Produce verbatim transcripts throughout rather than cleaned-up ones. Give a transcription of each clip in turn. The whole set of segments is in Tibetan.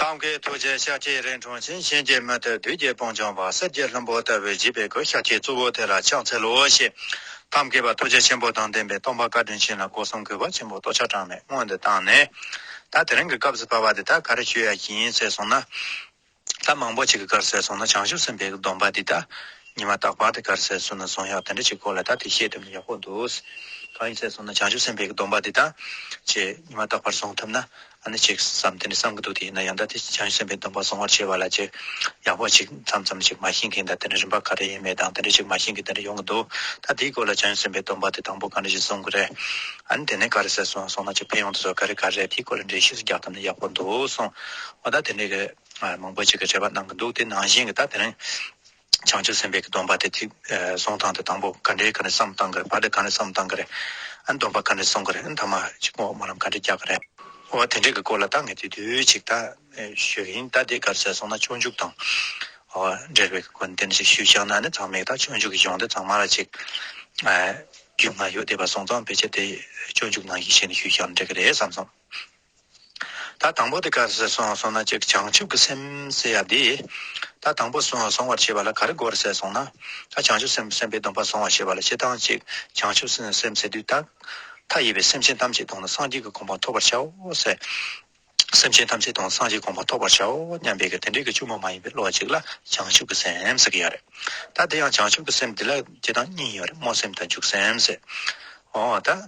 ཐབས་མཁས་ཐུགས་རྗེ་ཤཱཀྱའི་རིགས་འཁྲུངས་ཤིང་། གཞན་གྱིས་མི་ཐུབ་བདུད་ཀྱི་དཔུང་འཇོམས་པ། གསེར་གྱི་ལྷུན་པོ་ལྟ་བུའི་བཞད་པའི་སྐུ། ཤཱཀྱའི་གཙོ་བོ་དེ་ལ་ཕྱག་འཚལ་ལོ་ཞེས། ཐབས་མཁས་པ་ཐུགས་རྗེ་ཆེན་པོ་དང་ལྡན་པའི་སྟོན་པ་བཀའ་དྲིན་ཅན་ལ་སྒོ་གསུམ་གུས་པ་ཆེན་པོས་སྟོབས་ཆགས་གྲངས་མེད་སྔོན་དུ་བཏང་ནས། ད་དེ་རིང་གི་སྐབས་སུ་བབ་པ་འདི་ད་ག་རེ་ཞུ་ཡ་ཡིན་ཟེར་སོང་ན། ད་མང་པོ་ཅིག་གིས་ག་རེ་ཟེར་སོང་ན། བྱང་ཆུབ་སེམས་དཔའི་སྡོམ་པ་འདི་ད་ཉི་མ་རྟག་པར་དེ་ག་རེ་ཟེར་སོང་ན་བཟུང་ཡག་དེ་འདྲ་ཅིག་སྐོར་ལ་ད་དེ་བཤད་ཐུབ་ན་ཡག་པོ་འདུག། གང་ཡིན་ཟེར་སོང་ན། བྱང་ཆུབ་སེམས་དཔའི་སྡོམ་པ་འདི་ད་ཅིག་ཉི་མ་རྟག་པར་བཟུང་ཐུབ་ན་ཨ་ནི་ཅིག་བསམ་དེ་འདྲ་བསམ་གི་འདུག། དེ་ཡིན་ན་ཡང་ད་དེ་བྱང་ཆུབ་སེམས་དཔའི་སྡོམ་པ་བཟུང་བར་བྱེད་པ་ལ་ཅིག་ཡག་པོ་ཅིག་མཚམས་མཚམས་ཅིག་མ་ཤེས་མཁན་དང་། དེ་འདྲ་རིམ་པ་ག་རེ་ཡིན་མིན་དང་དེ་འདྲ་ཅིག་མ་ཤེས་མཁན་དེ་འདྲ་ཡོང་གི་འདུག། ད་དེའི་སྐོར་ལ་བྱང་ཆུབ་སེམས་དཔའི་སྡོམ་པ་དེ་དང་པོ་ག་འདྲ་ཞིག་བཟུང་དགོས་རེད། ཨ་ནི་དེ་ནས་ག་རེ་ཟེར་སོང་སོང་ན་ཅིག་ཕན་ཡོན་དེ་ཚོ་ག་རེ་ག་རེ་རེད། དེའི་སྐོར་ལ་འགྲེལ་བཤད་ཅིག་རྒྱག་ཐུབ་ན་ཡག་པོ་འདུག་གསུངས། འོ་ད་དེ་འདྲའི་གི་ཨ་མང་པོ་ཅིག་གིས་དྲི་བ་གནང་གི་འདུག། དེ་ནང་བཞིན་གྱི་ད་དེ་རིང་བྱང་ཆུབ་སེམས་དཔའི་གི་སྡོམ་པ་དེ་ཐིག་ཨ་བཟུང་སྟངས་དེ་དང་པོ་ག་འདྲའི་ག་ནས་བསམ་བཏང་གི་རེད། བར་དུ་ག་ནས་བསམ་བཏང་གི་རེད། ཨ་ནི་སྡོམ་པ་ག་འདྲ་བཟུང་གི་རེད། ཨ་ནི་ཐ་མ་ཅིག་སྨོན་ལམ་ག་འདྲ་རྒྱག་གི་རེད། འོ་དེ་འདྲའི་གི་སྐོར་ལ་ད་ངས་དུས་དུས་ཅིག་ད་ཞུ་གི་ཡིན། ད་དེ་ག་རེ་ཟེར་སོང་ན་སྤྱོད་འཇུག་དང་འོ་འབྲེལ་བའི་གི་སྐོར་དེ་འདྲ་ཞིག་ཞུས་བཞག་ན་ནི་ཚང་མས་ད་སྤྱོད་འཇུག་གི་གཞུང་དེ་ཚང་མ་ལ་ཅིག་ཨ་རྒྱུས་མངའ་ཡོད་བསྡད་པ་སོང་ཙང་ཕལ་ཆེར་དེ་སྤྱོད་འཇུག་ནང་བཞིན་བྱས་ནས་ཞུས་བཞག་ན་འགྲིག་གི་རེད་བསམ་སོང་། ད་དང་པོ་དེ་ག་རེ་ཟེར་སོང་སོང་ན་ཅིག་བྱང་ཆུབ་ཀྱི་སེམས་ཟེར་ཡ་དེ། ད་དང་པོ་སོང་སོང་བར་བྱེད་པ་ལ་ག་རེ་དགོས་རེད་ཟེར་སོང་ན། ད་བྱང་ཆུབ་སེམས་སེམས་དཔའི་སྡོམ་པ་སོང་བར་བྱེད་པ་ལ་སྤྱིར་བཏང་ཅིག་བྱང་ཆུབ་སེམས་སེམས་ཟེར་དུས་ད། མཐའ་ཡས་པའི་སེམས་ཅན་ཐམས་ཅད་དང་ནི་སངས་རྒྱས་ཀྱི་གོ་འཕང་ཐོབ་པར་བྱའོ་ཟེར། སེམས་ཅན་ཐམས་ཅད་དང་སངས་རྒྱས་གོ་འཕང་ཐོབ་པར་བྱའོ་སྙམ་པའི་གི་དེ་འདྲའི་གི་བཅོས་མ་མ་ཡིན་པའི་བློ་ཅིག་ལ་བྱང་ཆུབ་ཀྱི་སེམས་ཟེར་གི་ཡོད་རེད། ད་དེ་ཡང་བྱང་ཆུབ་ཀྱི་སེམས་འདི་ལ་སྤྱིར་བཏང་གཉིས་ཡོད་རེད། སྨོན་སེམས་དང་འཇུག་སེམས་ཟེར། འོ་ད།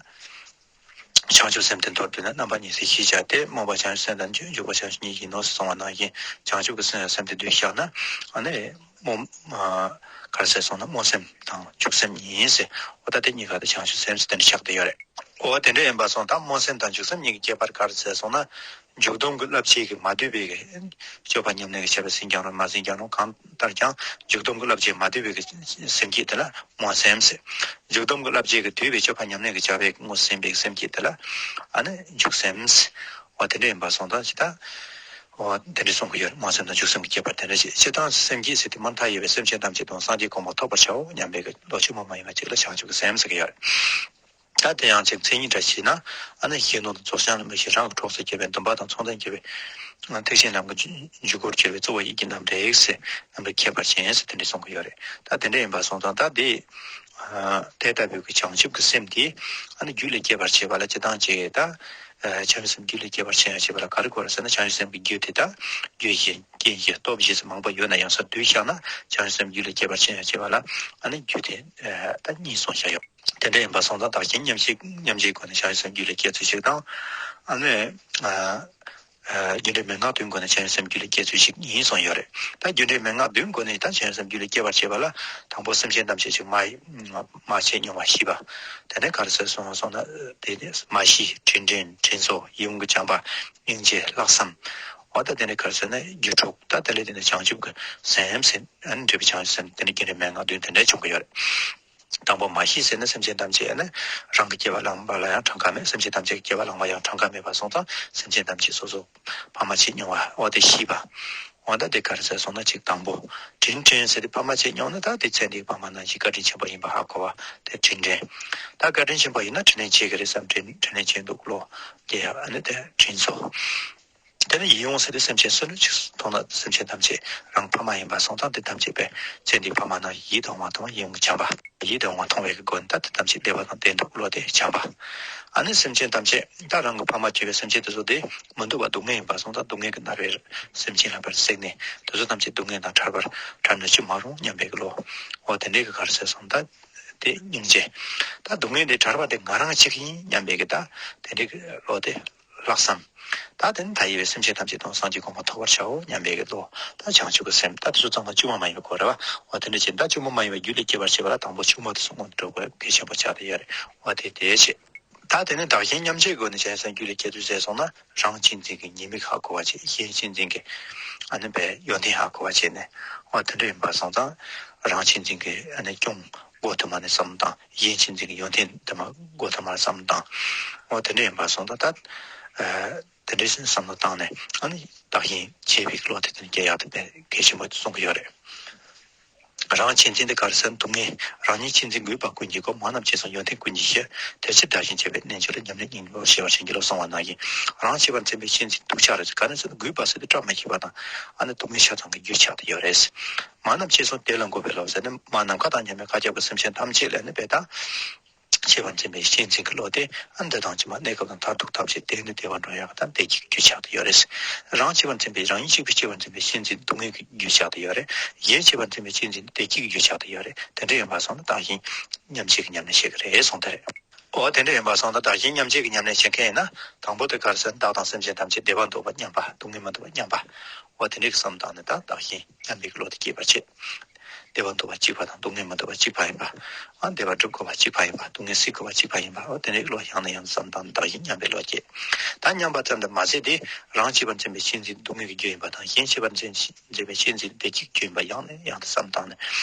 བྱང་ཆུབ་སེམས་དེ་མདོར་བསྡུས་ན་རྣམ་པ་གཉིས་སུ་ཤེས་བྱ་སྟེ། སྨོན་པ་བྱང་ཆུབ་སེམས་དང་འཇུག་པ་བྱང་ཆུབ་ཉིད་ཡིན་ནོ་གསུངས་པ་ནང་བཞིན། བྱང་ཆུབ་ཀྱི་སེམས་སེམས་དེ་འདུས་བཞག་ན་ཨ་ནི་སྨོན་ག་རེ་ཟེར་སོང་ན་སྨོན་སེམས་དང་འཇུག་སེམས་གཉིས་ཟེར། འོ་ད་དེ་གཉིས་ཀ་དེ་བྱང་ཆུབ་སེམས་ཟེར་དེ་འདྲ་ཆགས་བསྡད་ཡོད་རེད། འོ་དེ་འདྲ་ཡིན་པ་སོང་ཙང་སྨོན་སེམས་དང་འཇུག་སེམས་གཉིས་ཀྱི་ཁྱད་པར་ག་རེ་ཟེར་སོང་ན། འཇུག་སྡོམ་གྱི་བསླབ་བྱའི་གི་མ་འདུས་པའི་གི་སྤྱོད་པ་ཉམས་ལེན་གྱི་བྱ་བ་ཟིན་ཀྱང་རུང་མ་ཟིན་ཀྱང་རུང་གང་ལྟར་ཀྱང་འཇུག་སྡོམ་གྱི་བསླབ་བྱའི་མ་འདུས་པའི་གི་སེམས་བསྐྱེད་དེ་ལ་སྨོན་སེམས་ཟེར། འཇུག་སྡོམ་གྱི་བསླབ་བྱའི་གི་འདུས་པའི་སྤྱོད་པ་ཉམས་ལེན་གྱི་བྱ་བའི་སྔོ་སེམས་པའི་སེམས་བསྐྱེད་དེ་ལ་ཨ་ནི་འཇུག་སེམས་ཟེར། འོ་དེ་འདྲ་ཡིན་པ་སོང་ཙང་ཅི་ད། འོ་དེ་འདྲ་གསུང་གི་ཡོད་རེད། སྨོན་སེམས་དང་འཇུག་སེམས་ཀྱི་ཁྱད་པར་དེ་འདྲ་ཞིག། སྤྱིར་བཏང་སེམས་བསྐྱེད་ཟེར་དུས་མ་མཐའ་ཡས་པའི་སེམས་ཅན་ཐམས་ཅད་དང་སངས་རྒྱས་གོ་འཕང་ཐོབ་པར་བྱའོ་སྙམ་པའི་གི་བློ་བཅོས་མ་མ་ཡིན་པ་ཅིག་ལ་བྱང་ཆུབ་ཀྱི་སེམས་ཟེར་གི་ཡོད་རེད། ད་དེ་ཡང་ཅིག་མཚན་ཉིད་འདྲ་ཞིག་ན། ཨ་ནི་གཞན་དོན་དུ་རྫོགས་བྱང་ལ་མོས་ཤིང་། རང་གི་གྲོགས་སུ་གྱུར་པའི་འདུན་པ་དང་མཚུངས་ལྡན་གྱུར་པའི་ཐེག་ཆེན་ལམ་གྱི་འཇུག་སྒོར་གྱུར་པའི་གཙོ་བོ་ཡིད་ཀྱི་རྣམ་འགྲེལ་ཟེར། རྣམ་འགྲེལ་ཁྱད་པར་ཅན་ཟེར་དེ་འདྲ་གསུང་གི་ཡོད་རེད། ད་དེ་འདྲ་ཡིན་པ་སོང་ཙང་ད་དེ་དེ་ལྟ་བུའི་གི་བྱང་ཆུབ་ཀྱི་སེམས་དེ་ཨ་ནི་རྒྱུད་ལ་སྐྱེ་བར་བྱེད་པ་ལ་སྤྱིར་བཏང་ཅིག་ད་བྱང་ཆུབ་སེམས་རྒྱུད་ལ་སྐྱེ་བར་བྱེད་ཡང་བྱེད་པ་ལ་ག་རེ་དགོས་རེད་ཟེར་ན། བྱང་ཆུབ་སེམས་ཀྱི་རྒྱུ་དེ་ད་རྒྱུ་བཞི་རྐྱེན་བཞི་སྟོབས་བཞི་ཟེར་མང་པོ་ཡོད་ན་ཡང་ས་བསྡུས་བཞག་ན། བྱང་ཆུབ་སེམས་རྒྱུད་ལ་སྐྱེ་བར་བྱེད་ཡང་བྱེད་པ་ལ་ཨ་ནི་རྒྱུ་དེ་ད་གཉིས་གསུངས་བཞག་ཡོད། དེ་འདྲ་ཡིན་པ་སོང་ཙང་བདག་གཞན་མཉམ་བརྗེ་མཉམ་བརྗེའི་སྒོ་ནས་བྱང་ཆུབ་སེམས་རྒྱུད་ལ་སྐྱེ་ཚུལ་ཞིག་དང་། ཨ་ནི། རྒྱུ་འབྲས་མན་ངག་བདུན་སྒོ་ནས་བྱང་ཆུབ་སེམས་རྒྱུད་ལ་སྐྱེ་ཚུལ་ཞིག་ཡིན་གསུངས་ཡོད་རེད། ད་རྒྱུ་འབྲས་མན་ངག་བདུན་སྒོ་ནས་ད་བྱང་ཆུབ་སེམས་རྒྱུད་ལ་སྐྱེ་བར་བྱེད་པ་ལ་དང་པོ་སེམས་ཅན་ཐམས་ཅད་ཅིག་སྨྲ་སྨྲ་བྱེད་མྱོང་བ་ཤེས་པ། དེ་ནས་ག་རེ་ཟེར་སོང་སོང་ན་དེ་ནས་སྨྲ་ཤེས་དྲིན་དྲན་དྲིན་གཟོ་ཡིད་འོང་གི་བྱམས་པ་སྙིང་རྗེ་ལྷག་བསམ། འོ་ད་དེ་ནས་ག་རེ་ཟེར་ན་རྒྱུ་དྲུག་ད་དེ་ལས་དེ་ནས་བྱང་ཆུབ་ཀྱི་སེམས་ཟེར་ཨ་ནི་འབྲས་བུ་བྱང་ཆུབ་སེམས་དེ་ནས་རྒྱུ་འབྲས་མན་ངག་བདུན་དེ་འདྲ་བྱུང་གི་ཡོད་རེད། དང་པོ་མ་ཤེས་ཟེར་ན་སེམས་ཅན་ཐམས་ཅད་ནི་རང་གི་སྐྱེ་བ་བླངས་པ་ལ་ཡང་གྲངས་ཀ་མེད། སེམས་ཅན་ཐམས་ཅད་ཀྱི་སྐྱེ་བ་བླངས་པ་ཡང་གྲངས་ཀ་མེད་པ་སོང་ཙང་སེམས་ཅན་ཐམས་ཅད་སོ་སོ་ཕ་མ་ཆེས་ཉུང་བ་འོ་དེ་ཤེས་པ། འོ་ད་དེ་ག་རེ་ཟེར་སོང་ན་གཅིག་དང་པོ། དྲིན་དྲན་ཟེར་དུས་ཕ་མ་ཆེས་ཉུང་ན་ད་དེ་ཚེ་འདིའི་ཕ་མ་ནང་བཞིན་བཀའ་དྲིན་ཆེན་པོ་ཡིན་པ་ཧ་གོ་བ་དེ་དྲིན་དྲན། ད་བཀའ་དྲིན་ཆེན་པོ་ཡིན་ན་དྲིན་ལན་འཇལ་གི་རེད་བསམ་དྲིན་དྲིན་ལན་འཇལ་འདུག་བློ་སྐྱེ་ཡ་ཨ་ནི་དེ་དྲིན་གཟོ། དེ་ནས་ཡིད་འོང་ཟེར་དུས་སེམས་ཅན་སུ་ལ་ཅིག་མཐོང་ན་སེམས་ཅན་ཐམས་ཅད་རང་ཕ་མ་ཡིན་པ་སོང་ཙང་དེ་ཐམས་ཅད་པས་ཚེ་འདིའི་ཕ་མ་རྣམས་ཡིད་དུ་འོང་བ་དང་ཡིད་འོང་གི་བྱམས་པ། ཡིད་དུ་འོང་བ་མཐོང་བའི་སྒོ་ནས་ད་དེ་ཐམས་ཅད་བདེ་བ་དང་ལྡན་འདུག་བློ་དེ་བྱམས་པ། ཨ་ནི་སེམས་ཅན་ཐམས་ཅད་ད་རང་གི་ཕ་མ་བྱས་པའི་སེམས་ཅན་དེ་ཚོ་དེ་མི་སྡུག་པ་སྡུག་བསྔལ་ཡིན་པ་སོང་ཙང་སྡུག་བསྔལ་གྱིས་མནར་བའི་སེམས་ཅན་ལ་བར་བསྲེགས་ནས་དེ་ཚོ་ཐམས་ཅད་སྡུག་བསྔལ་དང་བྲལ་བར་བྲལ་ནས་ཅི་མ་རུང་སྙམ་པའི་བློ། འོ་དེ་འདྲའི་གི་ག་རེ་ཟེར་སོང་ད། དེ་སྙིང་རྗེ། ད་སྡུག་བསྔལ་འདི་བྲལ་བ་དེ་ང་རང་གཅིག་ཡིན་སྙམ་པའི་གི་ད་དེ་འདྲའི་གི་བློ་དེ། ལྷག་བསམ། ད་དེ་ནི་མཐའ་ཡས་པའི་སེམས་ཅན་ཐམས་ཅད་དང་སངས་རྒྱས་གོ་འཕང་ཐོབ་པར་བྱའོ་སྙམ་པའི་གི་བློ། ད་བྱང་ཆུབ་ཀྱི་སེམས་ད་དེ་ཚོ་ཚང་མ་བཅོས་མ་མ་ཡིན་པའི་སྐོར་རེད་བ། འོ་དེ་འདྲ་བྱས་ད་བཅོས་མ་མ་ཡིན་པའི་རྒྱུད་ལ་སྐྱེ་བར་བྱེད་པ་ལ་དང་པོ་བཅོས་མ་དེ་ཚོ་སྔོན་དུ་འགྲོ་དགོས་གལ་ཆེན་པོ་ཆགས་བསྡད་ཡོད་རེད། འོ་དེ་དེ་བྱས། ད་དེ་ནི་བདག་གཞན་མཉམ་བརྗེའི་སྒོ་ནས་བྱང་ཆུབ་སེམས་རྒྱུད་ལ་སྐྱེ་ཚུལ་ཟེར་སོང་ན་རང་གཅེས་འཛིན་གྱི་ཉེས་དམིགས་ཧ་གོ་བ་བྱས། གཞན་གཅེས་འཛིན་གྱི་ཨ་ནི་པའི་ཡོན་ཏན་ཧ་གོ་བ་བྱས་ནས། འོ་དེ་འདྲ་ཡིན་པ་སོང་ཙང་རང་གཅེས་འཛིན་གྱི་ཨ་ནི་སྐྱོན་མགོ་ཐུག་མ་ནས་བསམ་བློ་བཏང་། གཞན་གཅེས་འཛིན་གྱི་ཡོན་ཏན་དེ་མ་མགོ་ཐུག་མ་ནས་བསམ་བློ་བཏང་། འོ་དེ་འདྲ་ཡིན་པ་སོང་ཙང་ད་ཨ་དེ་འདྲ་བསམ་བློ་བཏང་ནས་ཨ་ནི་བདག་གཞན་བརྗེ་བའི་བློ་དེ་དེ་ནི་སྐྱེ་ཡག་དེ་དཔེ་གལ་ཆེན་པོ་དེ་གསུང་གི་ཡོད་རེད། རང་གཅེས་འཛིན་དེ་ག་རེ་ཟེར་ན། སྡུག་བསྔལ། རང་ཉིད་གཅེས་འཛིན་རྒུད་པ་ཀུན་གྱི་སྒོ། མ་རྣམས་གཅེས་སོ་ཡོན་ཏན་ཀུན་གྱི་གཞི། དེ་ཕྱིར་བདག་གཞན་གཅེས་པའི་རྣལ་འབྱོར་ལ། ཉམས་ལེན་སྙིང་པོར་བྱེད་པར་བྱིན་གྱིས་རློབས། གསུངས་པ་ནང་བཞིན། རང་གཅེས་པར་འཛིན་པའི་གཅེས་འཛིན་སྡུག་ཅག་རེད། ག་རེ་ཟེར་ན་རྒུད་པ་ཟེར་དུས་བཀྲ་མི་ཤིས་པ་དང་། ཨ་ནི་སྡུག་བསྔལ་ཆ་ཚང་གི་རྒྱུ་ཆགས་ཏེ་ཡོད་རེད། མ་རྣམས་གཅེས་སོ་དེ་ལ་འགོད་པའི་སློབ་ཟེར་ནས། མ་ནམ་མཁའ་དང་མཉམ་པའི་མཁའ་ཁྱབ་ཀྱི་སེམས་ཅན་ཐམས་ཅད་ལ་ནི་བས་ད། གཅེས་པར་འཛིན་པའི་གཅེས་འཛིན་གྱི་བློ་དེ། ཨ་འདི་དང་ཕྱི་མ་གནས་སྐབས་དང་མཐར་ཐུག་ཐམས་ཅད་དེ་ནི་བདེ་བར་འགྲོ་ཡག་དང་བདེ་སྐྱིད་ཀྱི་རྒྱུ་ཆགས་ཏེ་ཡོད་རེད། རང་གཅེས་པར་འཛིན་པའི། རང་ཉིད་གཅིག་པུས་གཅེས་པར་འཛིན་པའི་གཅེས་འཛིན་སྡུག་བསྔལ་གྱི་རྒྱུ་ཆགས་ཏེ་ཡོད་རེད། གཞན་གཅེས་པར་འཛིན་པའི་གཅེས་འཛིན་བདེ་སྐྱིད་ཀྱི་རྒྱུ་ཆགས་ཏེ་ཡོད་རེད། དེ་འདྲ་ཡིན་པ་སོང་ན་བདག་གཞན་མཉམ་བརྗེ་གི་ཉམས་ལེན་བྱེད་ཀྱི་རེད་གསུངས་ཏེ་རེད། འོ་དེ་འདྲ་ཡིན་པ་སོང་ན་བདག་གཞན་མཉམ་བརྗེ་གི་ཉམས་ལེན་བྱེད་མཁན་ཡིན་ན། དང་པོ་དེ་ག་རེ་ཟེར་ན། བདག་དང་སེམས་ཅན་ཐམས་ཅད་བདེ་བ་འདོད་པ་མཉམ་པ། སྡུག་བསྔལ་མི་འདོད་པ་མཉམ་པ། འོ་དེ་འདྲའི་བསམ་སྟངས་ནི་ད་བདག་གཞན་མཉམ་པའི་བློ་དེ་སྐྱེད་པར་བྱེད། བདེ་བ་འདོད་པ་གཅིག་པ་དང་སྡུག་བསྔལ་མི་འདོད་པ་གཅིག་པ་ཡིན་པ། ཨ་བདེ་བ་སྒྲུབ་དགོས་པ་གཅིག་པ་ཡིན་པ། སྡུག་བསྔལ་སེལ་དགོས་པ་གཅིག་པ་ཡིན་པ། འོ་དེ་འདྲའི་བློ་ཡང་ནས་ཡང་དུ་བསམ་སྟངས་ནི་བདག་གཞན་མཉམ་པའི་བློ་སྐྱེད། ད་མཉམ་པ་ཙམ་དུ་མ་ཟད་དེ། རང་གཅེས་པར་འཛིན་པའི་གཅེས་འཛིན་སྡུག་བསྔལ་གྱི་རྒྱུ་ཡིན་པ་དང་། གཞན་གཅེས་པར་འཛིན་འཛིན་པའི་གཅེས་འཛིན་བདེ་སྐྱིད་ཀྱི་རྒྱུ་ཡིན་པ་ཡང་ནས་ཡང་དུ་བསམ་སྟངས་ནི།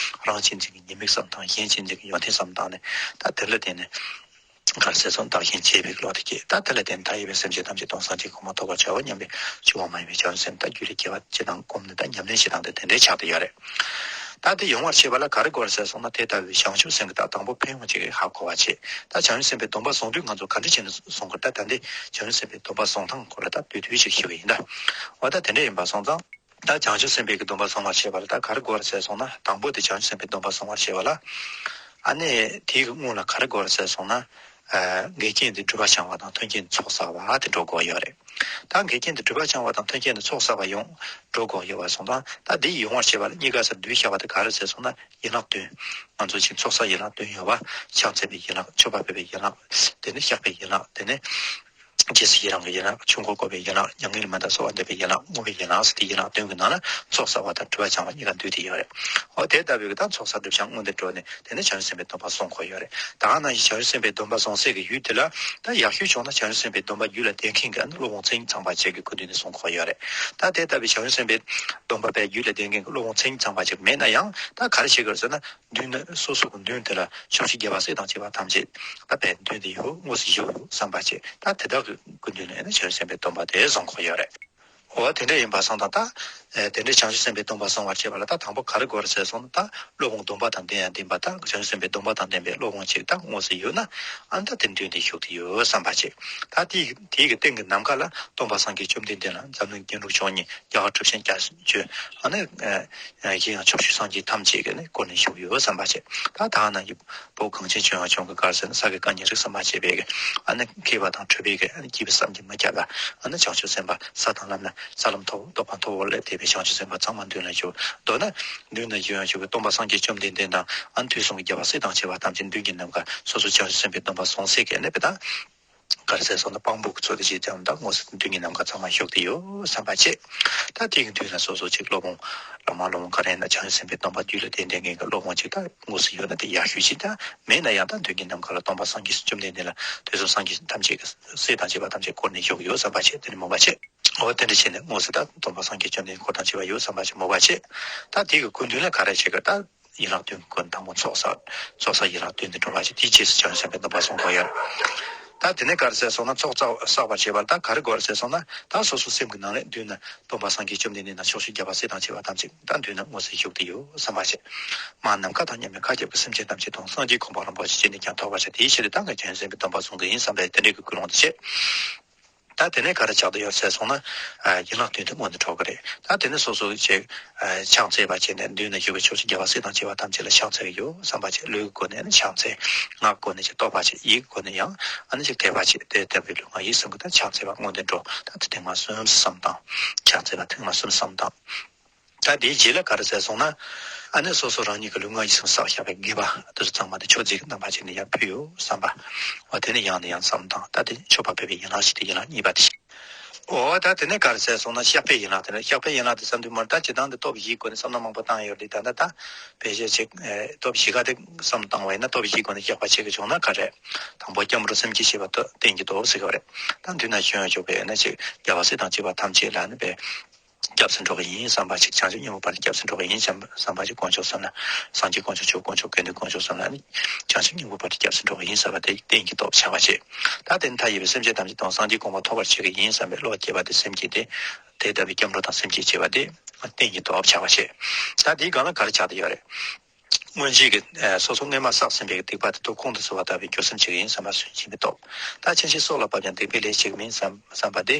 རང་གཅེས་འཛིན་གྱི་ཉེས་དམིགས་བསམ་སྟངས། གཞན་གཅེས་འཛིན་གྱི་ཡོན་ཏན་བསམ་སྟངས་ནི། ད་དེ་ལ་བརྟེན་ནས། ག་རེ་ཟེར་སོང་། བདག་གཞན་གཅེས་པའི་བློ་དེ་སྐྱེས། ད་དེ་ལ་བརྟེན་མཐའ་ཡས་པའི་སེམས་ཅན་ཐམས་ཅད་དུ་སངས་རྒྱས་གོ་འཕང་ཐོབ་པར་བྱའོ་སྙམ་པའི་ཆུང་བ་མ་ཡིན་པའི་བྱང་ཆུབ་སེམས་དང་རྒྱུད་ལ་སྐྱེ་བ་ཅི་དང་སྒོམ་ནི་དང་ཉམས་ལེན་བྱེད་སྟངས་དེ་དེ་འདྲའི་ཆགས་ཏེ་ཡོད་རེད། ད་དེ་ཡོང་བར་བྱེད་པ་ལ་ག་རེ་དགོས་རེད་ཟེར་སོང་ན། དེ་ལྟ་བུའི་བྱང་ཆུབ་སེམས་ཀྱི་རྟགས་དང་པོ་ཕན་ཡོན་ཅིག་ཧ་གོ་བ་བྱེད། ད་བྱང་ཆུབ་སེམས་དཔའི་སྡོམ་པ་བཟུང་དུས་ང་ཚོ་ག་འདྲ་བྱས་ནས་བཟུང་དགོས། ད་ད་འདི་བྱང་ཆུབ་སེམས་དཔའི་སྡོམ་པ་བཟུང་སྟངས་སྐོར་ལ་ད་བསྡུས་བསྡུས་ཤིག་ཞུ་གི་ཡིན་ད། འོ་ད་དེ་འདྲ་ཡིན་པ་སོང་ཙང་། ད་བྱང་ཆུབ་སེམས་དཔའི་གི་སྡོམ་པ་བཟུང་བར་བྱེད་པ་ལ་ད་ག་རེ་དགོས་རེད་ཟེར་སོང་ན། དང་པོ་དེ་བྱང་ཆུབ་སེམས་དཔའི་སྡོམ་པ་བཟུང་བར་བྱེད་པ་ལ། ཨ་ནི་དེའི་གི་སྔོན་ལ་ག་རེ་དགོས་རེད་ཟེར་སོང་ན། ཨ་འགལ་རྐྱེན་དེ་སྒྲིབ་པ་བྱང་བ་དང་མཐུན་རྐྱེན་དེ་ཚོགས་བསགས་པ་དེ་འགྲོ་དགོས་ཡོད་རེད། ད་འགལ་རྐྱེན་དེ་སྒྲིབ་པ་བྱང་བ་དང་མཐུན་རྐྱེན་དེ་ཚོགས་བསགས་པ་ཡོང་འགྲོ་དགོས་ཡོད་པ་སོང་ཙང་། ད་དེ་ཡོང་བར་བྱེད་པ་ལ་གཉིས་ཀ་སར་བསྡུས་བཞག་པ་དེ་ག་རེ་ཟེར་སོང་ན། ཡན་ལག་བདུན། ང་ཚོ་ཅིག་ཚོགས་བསགས་ཡན་ལག་བདུན་ཡོད་པ། ཕྱག་འཚལ་བའི་ཡན་ལག་མཆོད་པ་ཕུལ་བའི་ཡན་ལག་དེ་ནས་བཤགས་པའི་ཡན་ལག་དེ་ནས། རྗེས་སུ་ཡི་རང་གི་ཡན་ལག་ཆོས་འཁོར་བསྐོར་བའི་ཡན་ལག་མྱ་ངན་ལས་མི་འདའ་གསོལ་བ་འདེབས་པའི་ཡན་ལག་བསྔོ་བའི་ཡན་ལག་ཟེར་ཏེ་ཡན་ལག་བདུན་གྱི་ནང་ན་ཚོགས་བསགས་པ་དང་སྒྲིབ་པ་བྱང་བ་གཉིས་ཀ་འདུས་ཏེ་ཡོད་རེད། འོ་དེ་ལྟ་བུའི་གི་ད་ཚོགས་བསགས་སྒྲིབ་བྱང་སྔོན་དུ་འགྲོ་ནས་དེ་ནས་བྱང་ཆུབ་སེམས་དཔའི་སྡོམ་པ་བཟུང་དགོས་ཡོད་རེད། ད་ག་ནང་བཞིན་བྱང་ཆུབ་སེམས་དཔའི་སྡོམ་པ་བཟུང་སའི་གི་ཡུལ་དེ་ལ་ད་ཡག་ཤོས་བྱུང་ན་བྱང་ཆུབ་སེམས་དཔའི་སྡོམ་པ་རྒྱུད་ལ་ལྡན་མཁན་གྱི་ཨ་ནི་སློབ་དཔོན་མཚན་ཉིད་ཚངས་པ་ཅན་གྱི་སྐུ་མདུན་ནས་བཟུང་དགོས་ཡོད་རེད། ད་དེ་ལྟ་བུའི་བྱང་ཆུབ་སེམས་དཔའི་སྡོམ་པ་དཔེ་རྒྱུད་ལ་ལྡན་མཁན་གྱི་སློབ་དཔོན་མཚན་ཉིད་ཚངས་པ་ཅན་མེད་ན་ཡང་ད་ག་རེ་བྱེད་དགོས་རེད་ཟེར་ན། མདུན་ན་སོ་སོ་གི་མདུན་དེ་ལ་ཕྱོགས་བཅུའི་རྒྱལ་བ་སྲས་དང་བཅས་པ་ཐམས་ཅད་ད་དཔེ་མདུན་དུ་ཡོད་དངོས་སུ་ཡོད་བསམ་པ་བྱས། ད་དེ་དག་གི་སྐུ་མདུན་ལ་ཡིན་ན་བྱང་ཆུབ་སེམས་དཔའི་སྡོམ་པ་དེ་བཟུང་དགོས་ཡོད་རེད། འོ་དེ་འདྲ་ཡིན་པ་སོང་ཙང་ད། ཨེ་དེ་འདྲའི་བྱང་ཆུབ་སེམས་དཔའི་སྡོམ་པ་བཟུང་བར་བྱེད་པ་ལ་ད་དང་པོ་ག་རེ་དགོས་རེད་ཟེར་སོང་ན། ད་སློབ་དཔོན་སྡོམ་པ་དང་ལྡན་ཡང་ལྡན་པ་ད་བྱང་ཆུབ་སེམས་དཔའི་སྡོམ་པ་དང་ལྡན་པའི་སློབ་དཔོན་ཅིག་ད་དངོས་སུ་ཡོད་ན། ཨ་ད་དེ་མདུན་དུ་བཞུགས་ཏེ་ཡོད་བསམ་པ་བྱས། ད་དེའི་དེའི་གི་སྟེང་གི་ནམ་མཁའ་ལ་སྟོན་པ་སངས་རྒྱས་བཅོམ་ལྡན་འདས་ལ་འཛམ་གླིང་མཁྱེན་གྲུབ་མཆོག་གཉིས། རྒྱ་གར་གྲུབ་ཆེན་བརྒྱད་ཅུ། ཨ་ནི། ཨ་གཞན་ཡང་ཕྱོགས་བཅུའི་སངས་རྒྱས་ཐམས་ཅད་ཀྱིས་ནི་བསྐོར་ནས་བཞུགས་ཡོད་བསམ་པ་བྱས། ད་ད་ནང་གི་བོད་གངས་ཅན་ལྗོངས་ཡང་ལྗོངས་ཀྱི་ག་རེ་ཟེར་ན་ས་དགེ་བཀའ་རྙིང་རིགས་གསུམ་པ་བཅས་པའི་གི་ཨ་ནི་མཁས་པ་དང་གྲུབ་པའི་གི་ཨ་ནི་བགྱིས་པ་བསམ་གྱིས་མི་ཁྱབ་པ། ཨ་ནི་བྱང་ཆུབ་སེམས་དཔའ་ས་དང་ལམ་ན་ས་ལམ་མཐོ་བོ་རྟོགས་པ་མཐོ་བོ་ལས་འདས་པའི་བྱང་ཆུབ་སེམས་དཔའ་ཚང་མ་མདུན་ལ་བཞུགས། མདོར་ན་མདུན་ན་བཞུགས་ཡང་བཞུགས་པའི་སྟོན་པ་སངས་རྒྱས་བཅོམ་ལྡན་འདས་དང་ཨ་ནི་དུས་གསུམ་གྱི་རྒྱལ་བ་སྲས་དང་བཅས་པ་ཐམས་ཅད་མདུན་གྱི་ནམ་མཁའ་སོ་སོ་བྱང་ཆུབ་སེམས་དཔའི་སྡོམ་པ་བཟུང་སའི་གི་ཨ་ནི་དཔེ་དང་། ག་རེ་ཟེར་སོང་ན་དཔང་པོ་གི་ཚུལ་དུ་བྱས་ཙང་ད་དངོས་སུ་མདུན་གྱི་ནམ་མཁའ་ཚང་མ་བཞུགས་ཏེ་ཡོད་བསམ་པ་བྱས། ད་དེ་གི་མདུན་ལ་སོ་སོ་ཅིག་སློབ་དཔོན་བླ་མ་སློབ་དཔོན་ག་རེ་ཡིན་ན་བྱང་ཆུབ་སེམས་དཔའི་སྡོམ་པ་རྒྱུད་ལ་ལྡན་ལྡན་མཁན་གྱི་སློབ་དཔོན་ཅིག་ད་དངོས་སུ་ཡོད་ན་དེ་ཡག་ཤོས་ཅིག་ད་མེད་ན་ཡང་ད་མདུན་གྱི་ནམ་མཁའ་ལ་སྟོན་པ་སངས་རྒྱས་བཅོམ་ལྡན་འདས་ལ་དུས་གསུམ་སངས་རྒྱས་ཐམས་ཅད་ཀྱི་སྲས་དང་བཅས་པ་ཐམས་ཅད་བསྐོར་ནས་བཞུགས་ཡོད་བསམ་པ་བྱས། དེ་ནི་མོས་པ་བྱས། འོ་དེ་འདྲ་བྱས་ནས་དངོས་སུ་ད་སྟོན་པ་སངས་རྒྱས་བཅོམ་ལྡན་འཁོར་དང་བཅས་པ་ཡོད་བསམ་པ་བྱས་མོས་པ་བྱས། ད་དེ་གི་སྐུ་མདུན་ལ་ག་རེ་བྱེད་དགོས། ད། ཡན་ལག་བདུན་གྱི་སྒོ་ནས་དང་པོ་ཚོགས་བསགས། ཚོགས་བསགས་ཡན་ལག་བདུན་དུ་འགྲོ་བ་ཞིག་དེའི་རྗེས་སུ་བྱང་ཆུབ་སེམས་དཔའི་སྡོམ་པ་བཟུང་དགོས་ཡོད། ད་དེ་ནས་ག་རེ་ཟེར་སོང་ན་ཚོགས་བསགས་བསགས་པར་བྱེད་པར་ད་ག་རེ་དགོས་རེད་ཟེར་སོང་ན། ད་སོ་སོ་སེམས་ཀྱི་ནང་ལས་མདུན་ན་སྟོན་པ་སངས་རྒྱས་བཅོམ་ལྡན་འདས་དང་ཕྱོགས་བཅུའི་རྒྱལ་བ་སྲས་དང་བཅས་པ་ཐམས་ཅད་ད་མདུན་ན་དངོས་སུ་བཞུགས་ཏེ་ཡོད་བསམ་པ་བྱེད། མར་ནམ་མཁའ་དང་མཉམ་པའི་མཁའ་ཁྱབ་ཀྱི་སེམས་ཅན་ཐམས་ཅད་དང་སངས་རྒྱས་གོ་འཕང་རིན་པོ་ཆེ་ཅི་ནས་ཀྱང་ཐོབ་པར་བྱ། དེའི་ཕྱིར་ད་ངས་བྱང་ཆུབ་སེམས་དཔའི་སྡོམ་པ་བཟུང་གི་ཡིན་བསམ་པའི་དེ་འདྲའི་གི་ཀུན་སློང་དེ་བྱེད། ད་དེ་ནས་ག་རེ་ཆགས་བསྡད་ཡོད་ཟེར་སོང་ན། ཨ་ཡན་ལག་བདུན་དེ་སྔོན་དུ་འགྲོ་གི་རེད། ད་དེ་ནས་སོ་སོ་ཅིག་ཨ་ཕྱག་འཚལ་བ་བྱས་ནས་མདུན་ན་བཞུགས་པའི་ཕྱོགས་བཅུའི་རྒྱལ་བ་སྲས་དང་བཅས་པ་ཐམས་ཅད་ལ་ཕྱག་འཚལ་གྱི་ཡོད་བསམ་པ་བྱས། ལུས་ཀྱི་སྒོ་ནས་ནི་ཕྱག་འཚལ། ངག་གི་སྒོ་ནས་ཅིག་བསྟོད་པ་བྱས། ཡིད་ཀྱི་སྒོ་ནས་ཡང་ཨ་ནི་ཅིག་དད་པ་བྱས། དེ་ལྟ་བུའི་ལུས་ངག་ཡིད་གསུམ་གྱི་ད་ཕྱག་འཚལ་བ་སྔོན་དུ་འགྲོ། ད་དེ་ཐེངས་མ་གསུམ་བསམ་བཏང་། ཕྱག་འཚལ་བ་ཐེངས་མ་གསུམ་བསམ་བཏང་། ད་དེའི་རྗེས་ལ་ག་རེ་ཟེར་སོང་ན། ཨ་ནི་སོ་སོ་རང་ཉིད་ཀྱི་ལུས་ངག་ཡིད་གསུམ་བསགས་བཞག་པའི་དགེ་བ་དེ་ཚོ་ཚང་མ་དེ་མཆོད་རྫས་ཀྱི་རྣམ་པ་ཅན་ནས་ཡར་ཕུལ་ཡོད་བསམ་པ། འོ་དེ་ནས་ཡང་ནས་ཡང་བསམ་བཏང་། ད་དེ་མཆོད་པ་ཕུལ་བའི་ཡན་ལག་ཞིག་དེ་ཡན་ལག་གཉིས་པ་དེ་ཞིག་འོ་ད་དེ་ནས་ག་རེ་ཟེར་སོང་ན་བཤགས་པའི་ཡན་ལག་དེ་ནས་བཤགས་པའི་ཡན་ལག་དེ་བསམ་དུས་མར་ད་སྤྱིར་བཏང་དུ་སྟོབས་བཞིའི་སྒོ་ནས་བསམ་མནོ་མང་པོ་བཏང་ཡོད་རེད། ད་ད་ད་ཕལ་ཆེར་ཅིག་ཨེ་སྟོབས་བཞི་ཀ་དེ་བསམ་བཏང་བ་ཡིན་ན་སྟོབས་བཞིའི་སྒོ་ནས་བཤགས་པ་བྱེད་ཀྱི་བྱུང་ན་ག་རེ། དང་པོ་སྐྱབས་འགྲོ་སེམས་བསྐྱེད་བྱེད་པ་ད་རྟེན་གྱི་སྟོབས་ཟེར་གྱི་ཡོད་རེད། ད་མདུན་ན་བྱོན་ཡོང་བཅུག་པའི་ཡིན་ན་ཅིག་རྒྱལ་བ་སྲས་དང་བཅས་པ་ཐམས་ཅད་ལ་ནི་པའི། སྐྱབས་སུ་འགྲོ་གི་ཡིན་བསམ་པ་ཅིག་བྱང་ཆུབ་སྙིང་པོའི་དཔལ་ལ་སྐྱབས་སུ་འགྲོ་གི་ཡིན་བསམ་པ་ཅིག་དཀོན་མཆོག་གསུམ་ལ། སངས་རྒྱས་དཀོན་མཆོག་ཆོས་དཀོན་མཆོག་དགེ་འདུན་དཀོན་མཆོག་གསུམ་ལ་ནི། བྱང་ཆུབ་སྙིང་པོའི་དཔལ་ལ་སྐྱབས་སུ་འགྲོ་གི་ཡིན་བསམ་པ་དེ་རྟེན་གྱི་སྟོབས་ཆགས་པ་བྱེད། ད་དེ་ནི་མཐའ་ཡས་པའི་སེམས་ཅན་ཐམས་ཅད་དང་སངས་རྒྱས་གོ་འཕང་ཐོབ་པར་བྱེད་ཀྱི་ཡིན་བསམ་པའི་བློ་སྐྱེས་པ་དེ་སེམས་བསྐྱེད་དེ། དེ་ལྟ་བུའི་སྐྱབས་འགྲོ་དང་སེམས་བསྐྱེད་བྱེད་པ་དེ་རྟེན་གྱི་སྟོབས་ཆགས་པ་བྱེད། ད་དེའི་སྒང་ལ་ག་རེ་ཆགས་བསྡད་ཡོད་རེད། སྔོན་ཆད་ཀྱི་ཨ་སོ་སོ་སྔོན་མ་བསགས་ཟིན་པའི་སྡིག་པ་དེ་དག་ཁོང་དུ་ཆུད་པ་ལྟ་བུའི་འགྱོད་སེམས་བྱེད་ཀྱི་ཡིན་བསམ་པ་སུན་འབྱིན་པའི་སྟོབས། ད་ཕྱིན་ཆད་སྲོག་ལ་བབ་ཀྱང་སྡིག་པའི་ལས་བྱེད་ཀྱི་མིན་བསམ་བསམ་པ་དེ་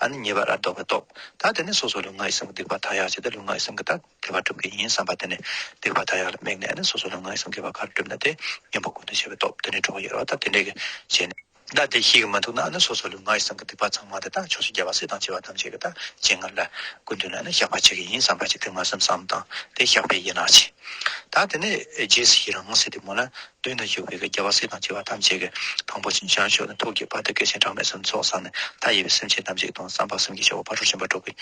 ཨ་ནི་ཉེས་པ་རབ་བཟློག་པའི་སྟོབས། ད་དེ་ནི་སོ་སོ་ལུས་ངག་ཡིད་གསུམ་གྱི་སྡིག་པ་དག་ཡག་བྱས་ཏེ་ལུས་ངག་ཡིད་གསུམ་གྱི་ད་དགེ་བ་སྒྲུབ་ཀྱི་ཡིན་བསམ་པ་དེ་ནི་སྡིག་པ་དག་ཡག་ལ་དམིགས་ནས་ཨ་ནི་སོ་སོ་ལུས་ངག་ཡིད་གསུམ་དགེ་བ་ག་རེ་བསྒྲུབས་ན་དེ་གཉེན་པོ་ཀུན་ཏུ་སྤྱོད་པའི་སྟོབས་དེ་ནི་གྲོགས་ཡོད་རེད་བ། ད་དེ་འདྲའི་གི་བྱས་ནས། ད་དེ་ཤེས་ཀྱི་མི་འདུག་ན་ཨ་ནི་སོ་སོ་ལུས་ངག་ཡིད་གསུམ་གྱི་སྡིག་པ་ཚང་མ་དེ་དག་ཕྱོགས་བཅུའི་རྒྱལ་བ་སྲས་དང་བཅས་པ་ཐམས་ཅད་ཀྱི་ད་སྤྱན་སྔར་ལ་སྐུ་མདུན་ལ་ཨ་ནི་བཤགས་པ་བྱེད་ཀྱི་ཡིན་བསམ་པ་ཅིག་སྡིག་ངག་གསུམ་བསམ་སྟངས་དེ་བཤགས་པའི་ཡན་ལག་ཅིག་ད་དེ་ནས་རྗེས་སུ་ཡི་རང་ཟེར་དུས་མོ་ལ་མདུན་དུ་བཞུགས་པའི་རྒྱལ་བ་སྲས་དང་བཅས་པ་ཐམས་ཅད་ཀྱིས་དང་པོ་ཅིག་བྱང་ཕྱོགས་ནས་ཐུགས་ཀྱི་བར་དུ་བསྐལ་ཆེན་གྲངས་མེད་གསུམ་ཚོགས་བསགས་ནས་མཐའ་ཡས་པའི་སེམས་ཅན་ཐམས་ཅད་དང་བསམ་པ་གསུམ་གྱི་བྱ་བ་ཕ་རོལ་ཕྱིན་པ་དྲུག་གི་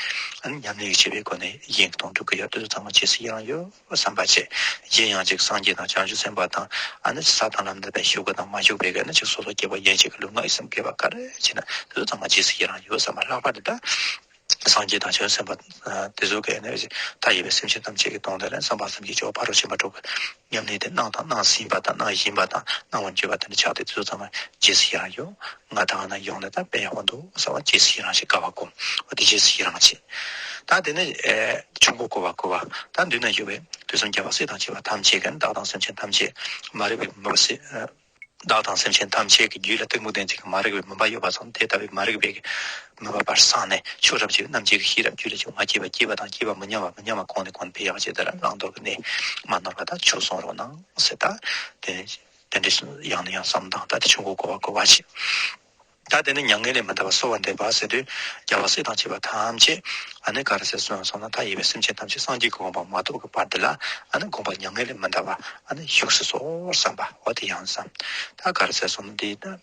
ཨ་ནི་ཉམས་ལེན་ཡིད་ཆེས་པའི་སྒོ་ནས་ཡིན་གཏོང་སྒྲུབ་ཀྱི་ཡོད་དེ་ཚོ་ཚང་མ་རྗེས་སུ་ཡི་རང་ཡོད། བསམ་པ་བྱེད། གཞན་ཡང་ཅིག་སངས་རྒྱས་དང་བྱང་ཆུབ་སེམས་དཔའ་དང་ཨ་ནི་ས་དང་ལམ་འདི་པའི་ཞུགས་པ་དང་མ་ཞུགས་པའི་གི་ཨ་ནི་ཅིག་སོ་སོ་སྐྱེ་བོ་ཡན་ཆད་ཀྱི་ལུས་ངག་ཡིད་གསུམ་དགེ་བ་ག་རེ་བྱས་ན་དེ་ཚོ་ཚང་མ་རྗེས་སུ་ཡི་རང་ཡོད་བསམ་པ་ལྷག་པར་དུ་ད་སངས་རྒྱས་དང་བྱང་ཆུབ་སེམས་དཔའ་དེ་ཚོ་གི་ཨ་ནི་མཐའ་ཡས་པའི་སེམས་ཅན་ཐམས་ཅད་ཀྱི་དོན་དེ་ལ་བསམ་པ་གསུམ་གྱི་སྦྱོར་བ་ཕ་རོལ་ཕྱིན་པ་དྲུག་གི་ཉམས་ལེན་དེ་གནང་དང་གནང་ཟིན་པ་དང་གནང་བཞིན་པ་དང་གནང་བར་འགྱུར་བ་དེ་འདྲ་ཆགས་ཏེ་དེ་ཚོ་ཚང་མ་རྗེས་སུ་ཡི་རང་ཡོད། ང་དང་ན་ཡོང་ནས་ད་དཔེ་ཡག་པོ་འདུག་ཟེར་བ་རྗེས་སུ་ཡི་རང་ཞིག་དགའ་བ་སྒོམ། འོ་དེ་རྗེས་སུ་ཡི་རང་བྱེད། ད་དེ་ནས་ཨེ་ཆོས་འཁོར་བསྐོར་བ་བསྐོར་བ། ད་མདུན་ན་ཡོད་པའི་དུས་གསུམ་རྒྱལ་བ་སྲས་དང་བཅས་པ་ཐམས་ཅད་ཀྱིས་བདག་དང་སེམས་ཅན་ཐམས་ཅད་མ་རིག་པའི་མུན་པ་སེལ། བདག་དང་སེམས་ཅན་ཐམས་ཅད་ཀྱི་རྒྱུད་ལ་གཏི་མུག་ལྡན་ཚིག་གི་མ་རིག་པའི་མུན་པ་ཡོད་པ་སོང་དེ་ལྟ་བུའི་མ་རིག་པའི་མུན་པ་པར་སངས་ནས་ཆོས་རབ་ཀྱི་རྣམ་འབྱེད་ཀྱི་ཤེས་རབ་རྒྱུད་ལ་བྱུང་བ་སྐྱེས་པ་སྐྱེས་པ་དང་སྐྱེས་པ་མི་ཉམས་པ་མི་ཉམས་པ་གོང་ནས་གོང་དུ་འཕེལ་ཡག་ཅེས་དེ་ལ་བླང་དོར་གྱི་གནས་མ་ནོར་བ་དང་ཆོས་གསུང་རོགས་གནང་ཟེར། ད་དེ་དེ་འདྲ་ཡང་ནས་ཡང་བསམ་དང་ད་དེ་ཆོས་འཁོར་བསྐོར་བ་བསྐོར་བ་བྱེད། ད་དེ་ནི་མྱ་ངན་ལས་མི་འདའ་བར་གསོལ་བ་འདེབས་པ་ཟེར་དུས་རྒྱལ་བ་སྲས་དང་བཅས་པ་ཐམས་ཅད་ཨ་ནི་ག་རེ་ཟེར་སོང་སོང་ན་མཐའ་ཡས་པའི་སེམས་ཅན་ཐམས་ཅད་སངས་རྒྱས་ཀྱི་གོ་འཕང་མ་ཐོབ་ཀྱི་བར་དེ་ལ་ཨ་ནི་དགོངས་པ་མྱ་ངན་ལས་མི་འདའ་བར་ཨ་ནི་བཞུགས་སུ་གསོལ་བསམ་པ་འོ་དེ་ཡང་བསམ། ད་ག་རེ་ཟེར་སོང་ན་འདི་ད།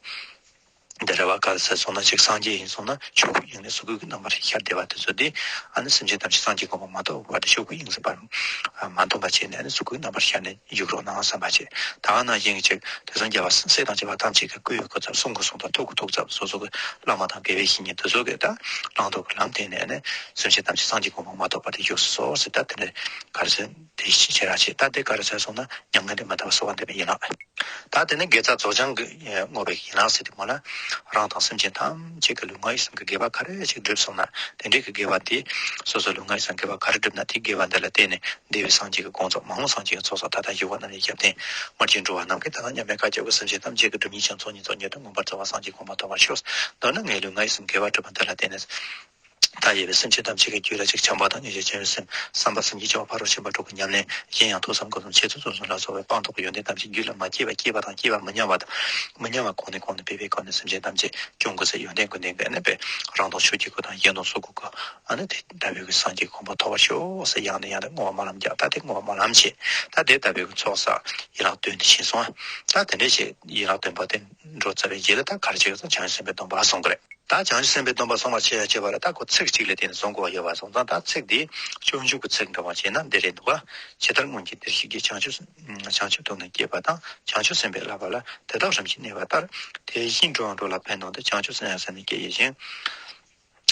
འདི་རེ་བ་ག་རེ་ཟེར་སོང་ན་ཅིག་སངས་རྒྱས་ཡིན་སོང་ན་ཆོས་སྐུ་དབྱིངས་ནས་གཟུགས་སྐུའི་རྣམ་པར་ཤར་བསྡད་པ་དེ་ཚོ་དེ་ཨ་ནི་སེམས་ཅན་ཐམས་ཅད་སངས་རྒྱས་གོ་འཕང་མ་ཐོབ་བར་དུ་ཆོས་སྐུ་དབྱིངས་སུ་བར་མ་འཐོམ་པ་བྱས་ནས་ཨ་ནི་གཟུགས་སྐུའི་རྣམ་པར་ཤར་ནས་བཞུགས་རོགས་གནང་བསམ་པ་བྱེད། ད་ག་ནང་བཞིན་གྱི་ཅིག་དེང་སང་རྒྱལ་བ་སྲས་དང་བཅས་པ་ཐམས་ཅད་ཀྱི་སྐུ་ཡི་སྐུ་ཚབ་གསུང་གི་གསུང་ཚབ་ཐུགས་ཀྱི་ཐུགས་ཚབ་སོ་སོ་གི་བླ་མ་དང་དགེ་བའི་བཤེས་གཉེན་དེ་ཚོ་གི་ད་བླང་དོར་གྱི་ལམ་བསྟན་ནས་ཨ་ནི་སེམས་ཅན་ཐམས་ཅད་སངས་རྒྱས་གོ་འཕང་མ་ཐོབ་བར་དུ་བཞུགས་སུ་གསོལ་ཟེར། ད་དེ་འདྲ་ག་རེ་ཟེར་དེ་ཤེས་བྱེད་ར་བྱེད། ད་དེ་ག་རེ་ཟེར་སོང་ན་མྱ་ངན་ལས་མི་འདའ་བར་གསོལ་བ་འདེབས་པའི་ཡན་ལག་ད་དེ་ནི་དགེ་རྩ་རྫོགས་བྱང་གི་བསྔོ་བའི་ཡན་ལག་ཟེར་དུས་མོ་ལ། རང་དང་སེམས་ཅན་ཐམས་ཅད་ཀྱི་ལུས་ངག་ཡིད་གསུམ་གྱི་དགེ་བ་ག་རེ་ཞིག་བསྒྲུབས་སོང་ན་དེ་འདྲའི་གི་དགེ་བ་དེ་སོ་སོ་ལུས་ངག་ཡིད་གསུམ་དགེ་བ་ག་རེ་བསྒྲུབས་ན་དེའི་དགེ་བ་འདི་ལ་བརྟེན་ནས་འདས་པའི་སངས་རྒྱས་ཀྱི་དགོངས་རྫོགས་མ་འོངས་སངས་རྒྱས་ཀྱི་ཚོགས་བསགས་མཐའ་དག་བཞུགས་པ་རྣམས་ཀྱི་ཞབས་བརྟན་དམར་རྗེན་འགྲོ་བ་ནམ་མཁའི་མཐའ་དང་མཉམ་པའི་བསྐལ་བརྒྱ་གི་སེམས་ཅན་ཐམས་ཅད་ཀྱི་སྒྲིབ་གཉིས་ཀྱང་ཚོགས་གཉིས་ཚོགས་ཉིད་དུ་མངོན་པར་རྫོགས་པ་སངས་རྒྱས་གོ་འཕང་ཐོབ་པར་ཤོག་མདོར་ན་ངའི་ལུས་ངག་ཡིད་གསུམ་དགེ་བ་བསྒྲུབས་པ་འདི་ལ་བརྟེན་ནས། མཐའ་ཡས་པའི་སེམས་ཅན་ཐམས་ཅད་ཀྱི་རྒྱུད་ལ་ཅིག་བྱམས་པ་དང་སྙིང་རྗེ་བྱང་ཆུབ་སེམས་བསམ་པ་གསུམ་གྱི་སྦྱོར་བ་ཕ་རོལ་ཕྱིན་པ་དྲུག་གི་ཉམས་ལེན་གཞན་ཡང་ཐོས་བསམ་སྒོམ་གསུམ་འཆད་རྩོད་རྩོམ་གསུམ་ལ་སོགས་པའི་སྤངས་རྟོགས་ཀྱི་ཡོན་ཏན་ཐམས་ཅད་རྒྱུད་ལ་མ་སྐྱེས་པ་སྐྱེས་པ་དང་སྐྱེས་པ་མི་ཉམས་པ་དང་མི་ཉམས་པ་གོང་ནས་གོང་དུ་འཕེལ་བའི་སྒོ་ནས་སེམས་ཅན་ཐམས་ཅད་སྐྱོང་དགོས་ཟེར་ཡོན་ཏན་ཀུན་ལྡན་གྱི་ཨ་ནི་པའི་རང་དང་ཆོས་ཀྱི་སྐུ་དང་གཞན་དང་ཚོགས་ཀྱི་སྐུ་ཨ་ནི་དེ་ལྟ་བུའི་གི་སངས་རྒྱས་གོ་འཕང་ཐོབ་པར་ཤོག་ཟེར་ཡང་ནས་ཡང་དུ་བསྔོ་བ་སྨོན་ལམ་རྒྱག་ད་དེ་བསྔོ་བ་སྨོན་ལམ་བྱེད། ད་དེ་ལྟ་བུའི་གི་ཚོགས་བསགས་ཡན་ལག་བདུན་དེ་ཕྱིན་སོང་ཨ། ད་དེ་འདྲས་བྱེད་ཡན་ལག་བདུན་པ་དེ་འགྲོ་ཚར་བའི་རྗེས་ལ་ད་ག་རེ་བྱེད་དགོས་ཟེར་བྱང་ཆུབ་སེམས་དཔའི་སྡོམ་པ་སོང་གི་རེད། ད་བྱང་ཆུབ་སེམས་དཔའི་སྡོམ་པ་སོང་བ་ཆེ་ཡ་ཆེ་བ་ལ་ད་ཁོ་ཚིག་གཅིག་ལ་བརྟེན་ནས་སོང་དགོས་པ་ཡོད་པ་སོང་ཙང་ད་ཚིག་འདི་སྤྱོད་འཇུག་གི་ཚིག་འདྲ་བ་བྱས་ན་འདི་རེད་འདུག་ག་ཇི་ལྟར་སྔོན་གྱི་བདེར་གཤེགས་ཀྱིས། བྱང་ཆུབ་བྱང་ཆུབ་ཐོབ་ནས་སྐྱེས་པ་དང་། བྱང་ཆུབ་སེམས་དཔའི་བསླབ་པ་ལ། དེ་དག་རིམ་གྱིས་གནས་པ་ལྟར། དེ་བཞིན་འགྲོ་བ་འགྲོ་ལ་ཕན་དང་། དེ་བྱང་ཆུབ་སེམས་ཡང་སེམས་ནི་སྐྱེ་ཡི་ཞིང་།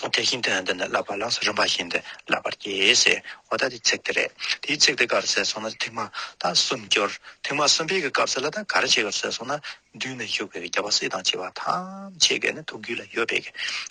དེ་བཞིན་དེ་ཡང་དེ་ནི་བསླབ་པ་ལ། རིམ་པ་བཞིན་དུ་བསླབ་པར་བགྱི་ཟེར། འོ་ད་དེ་ཚིག་དེ་རེད། དེའི་ཚིག་དེ་ག་རེ་ཟེར་སོང་ན་ཐེངས་མ་ད་གསུམ་སྦྱོར་ཐེངས་མ་གསུམ་པའི་གི་སྐབས་སུ་ལ་ད་ག་རེ་བྱེད་དགོས་ཟེར་སོང་ན། མདུན་ནས་བཞུགས་པའི་རྒྱལ་བ་སྲས་དང་བཅས་པ་ཐམས་ཅད་ཀྱིས་ནི་ཐུགས་རྒྱུད་ལ་ཡོད་པའི་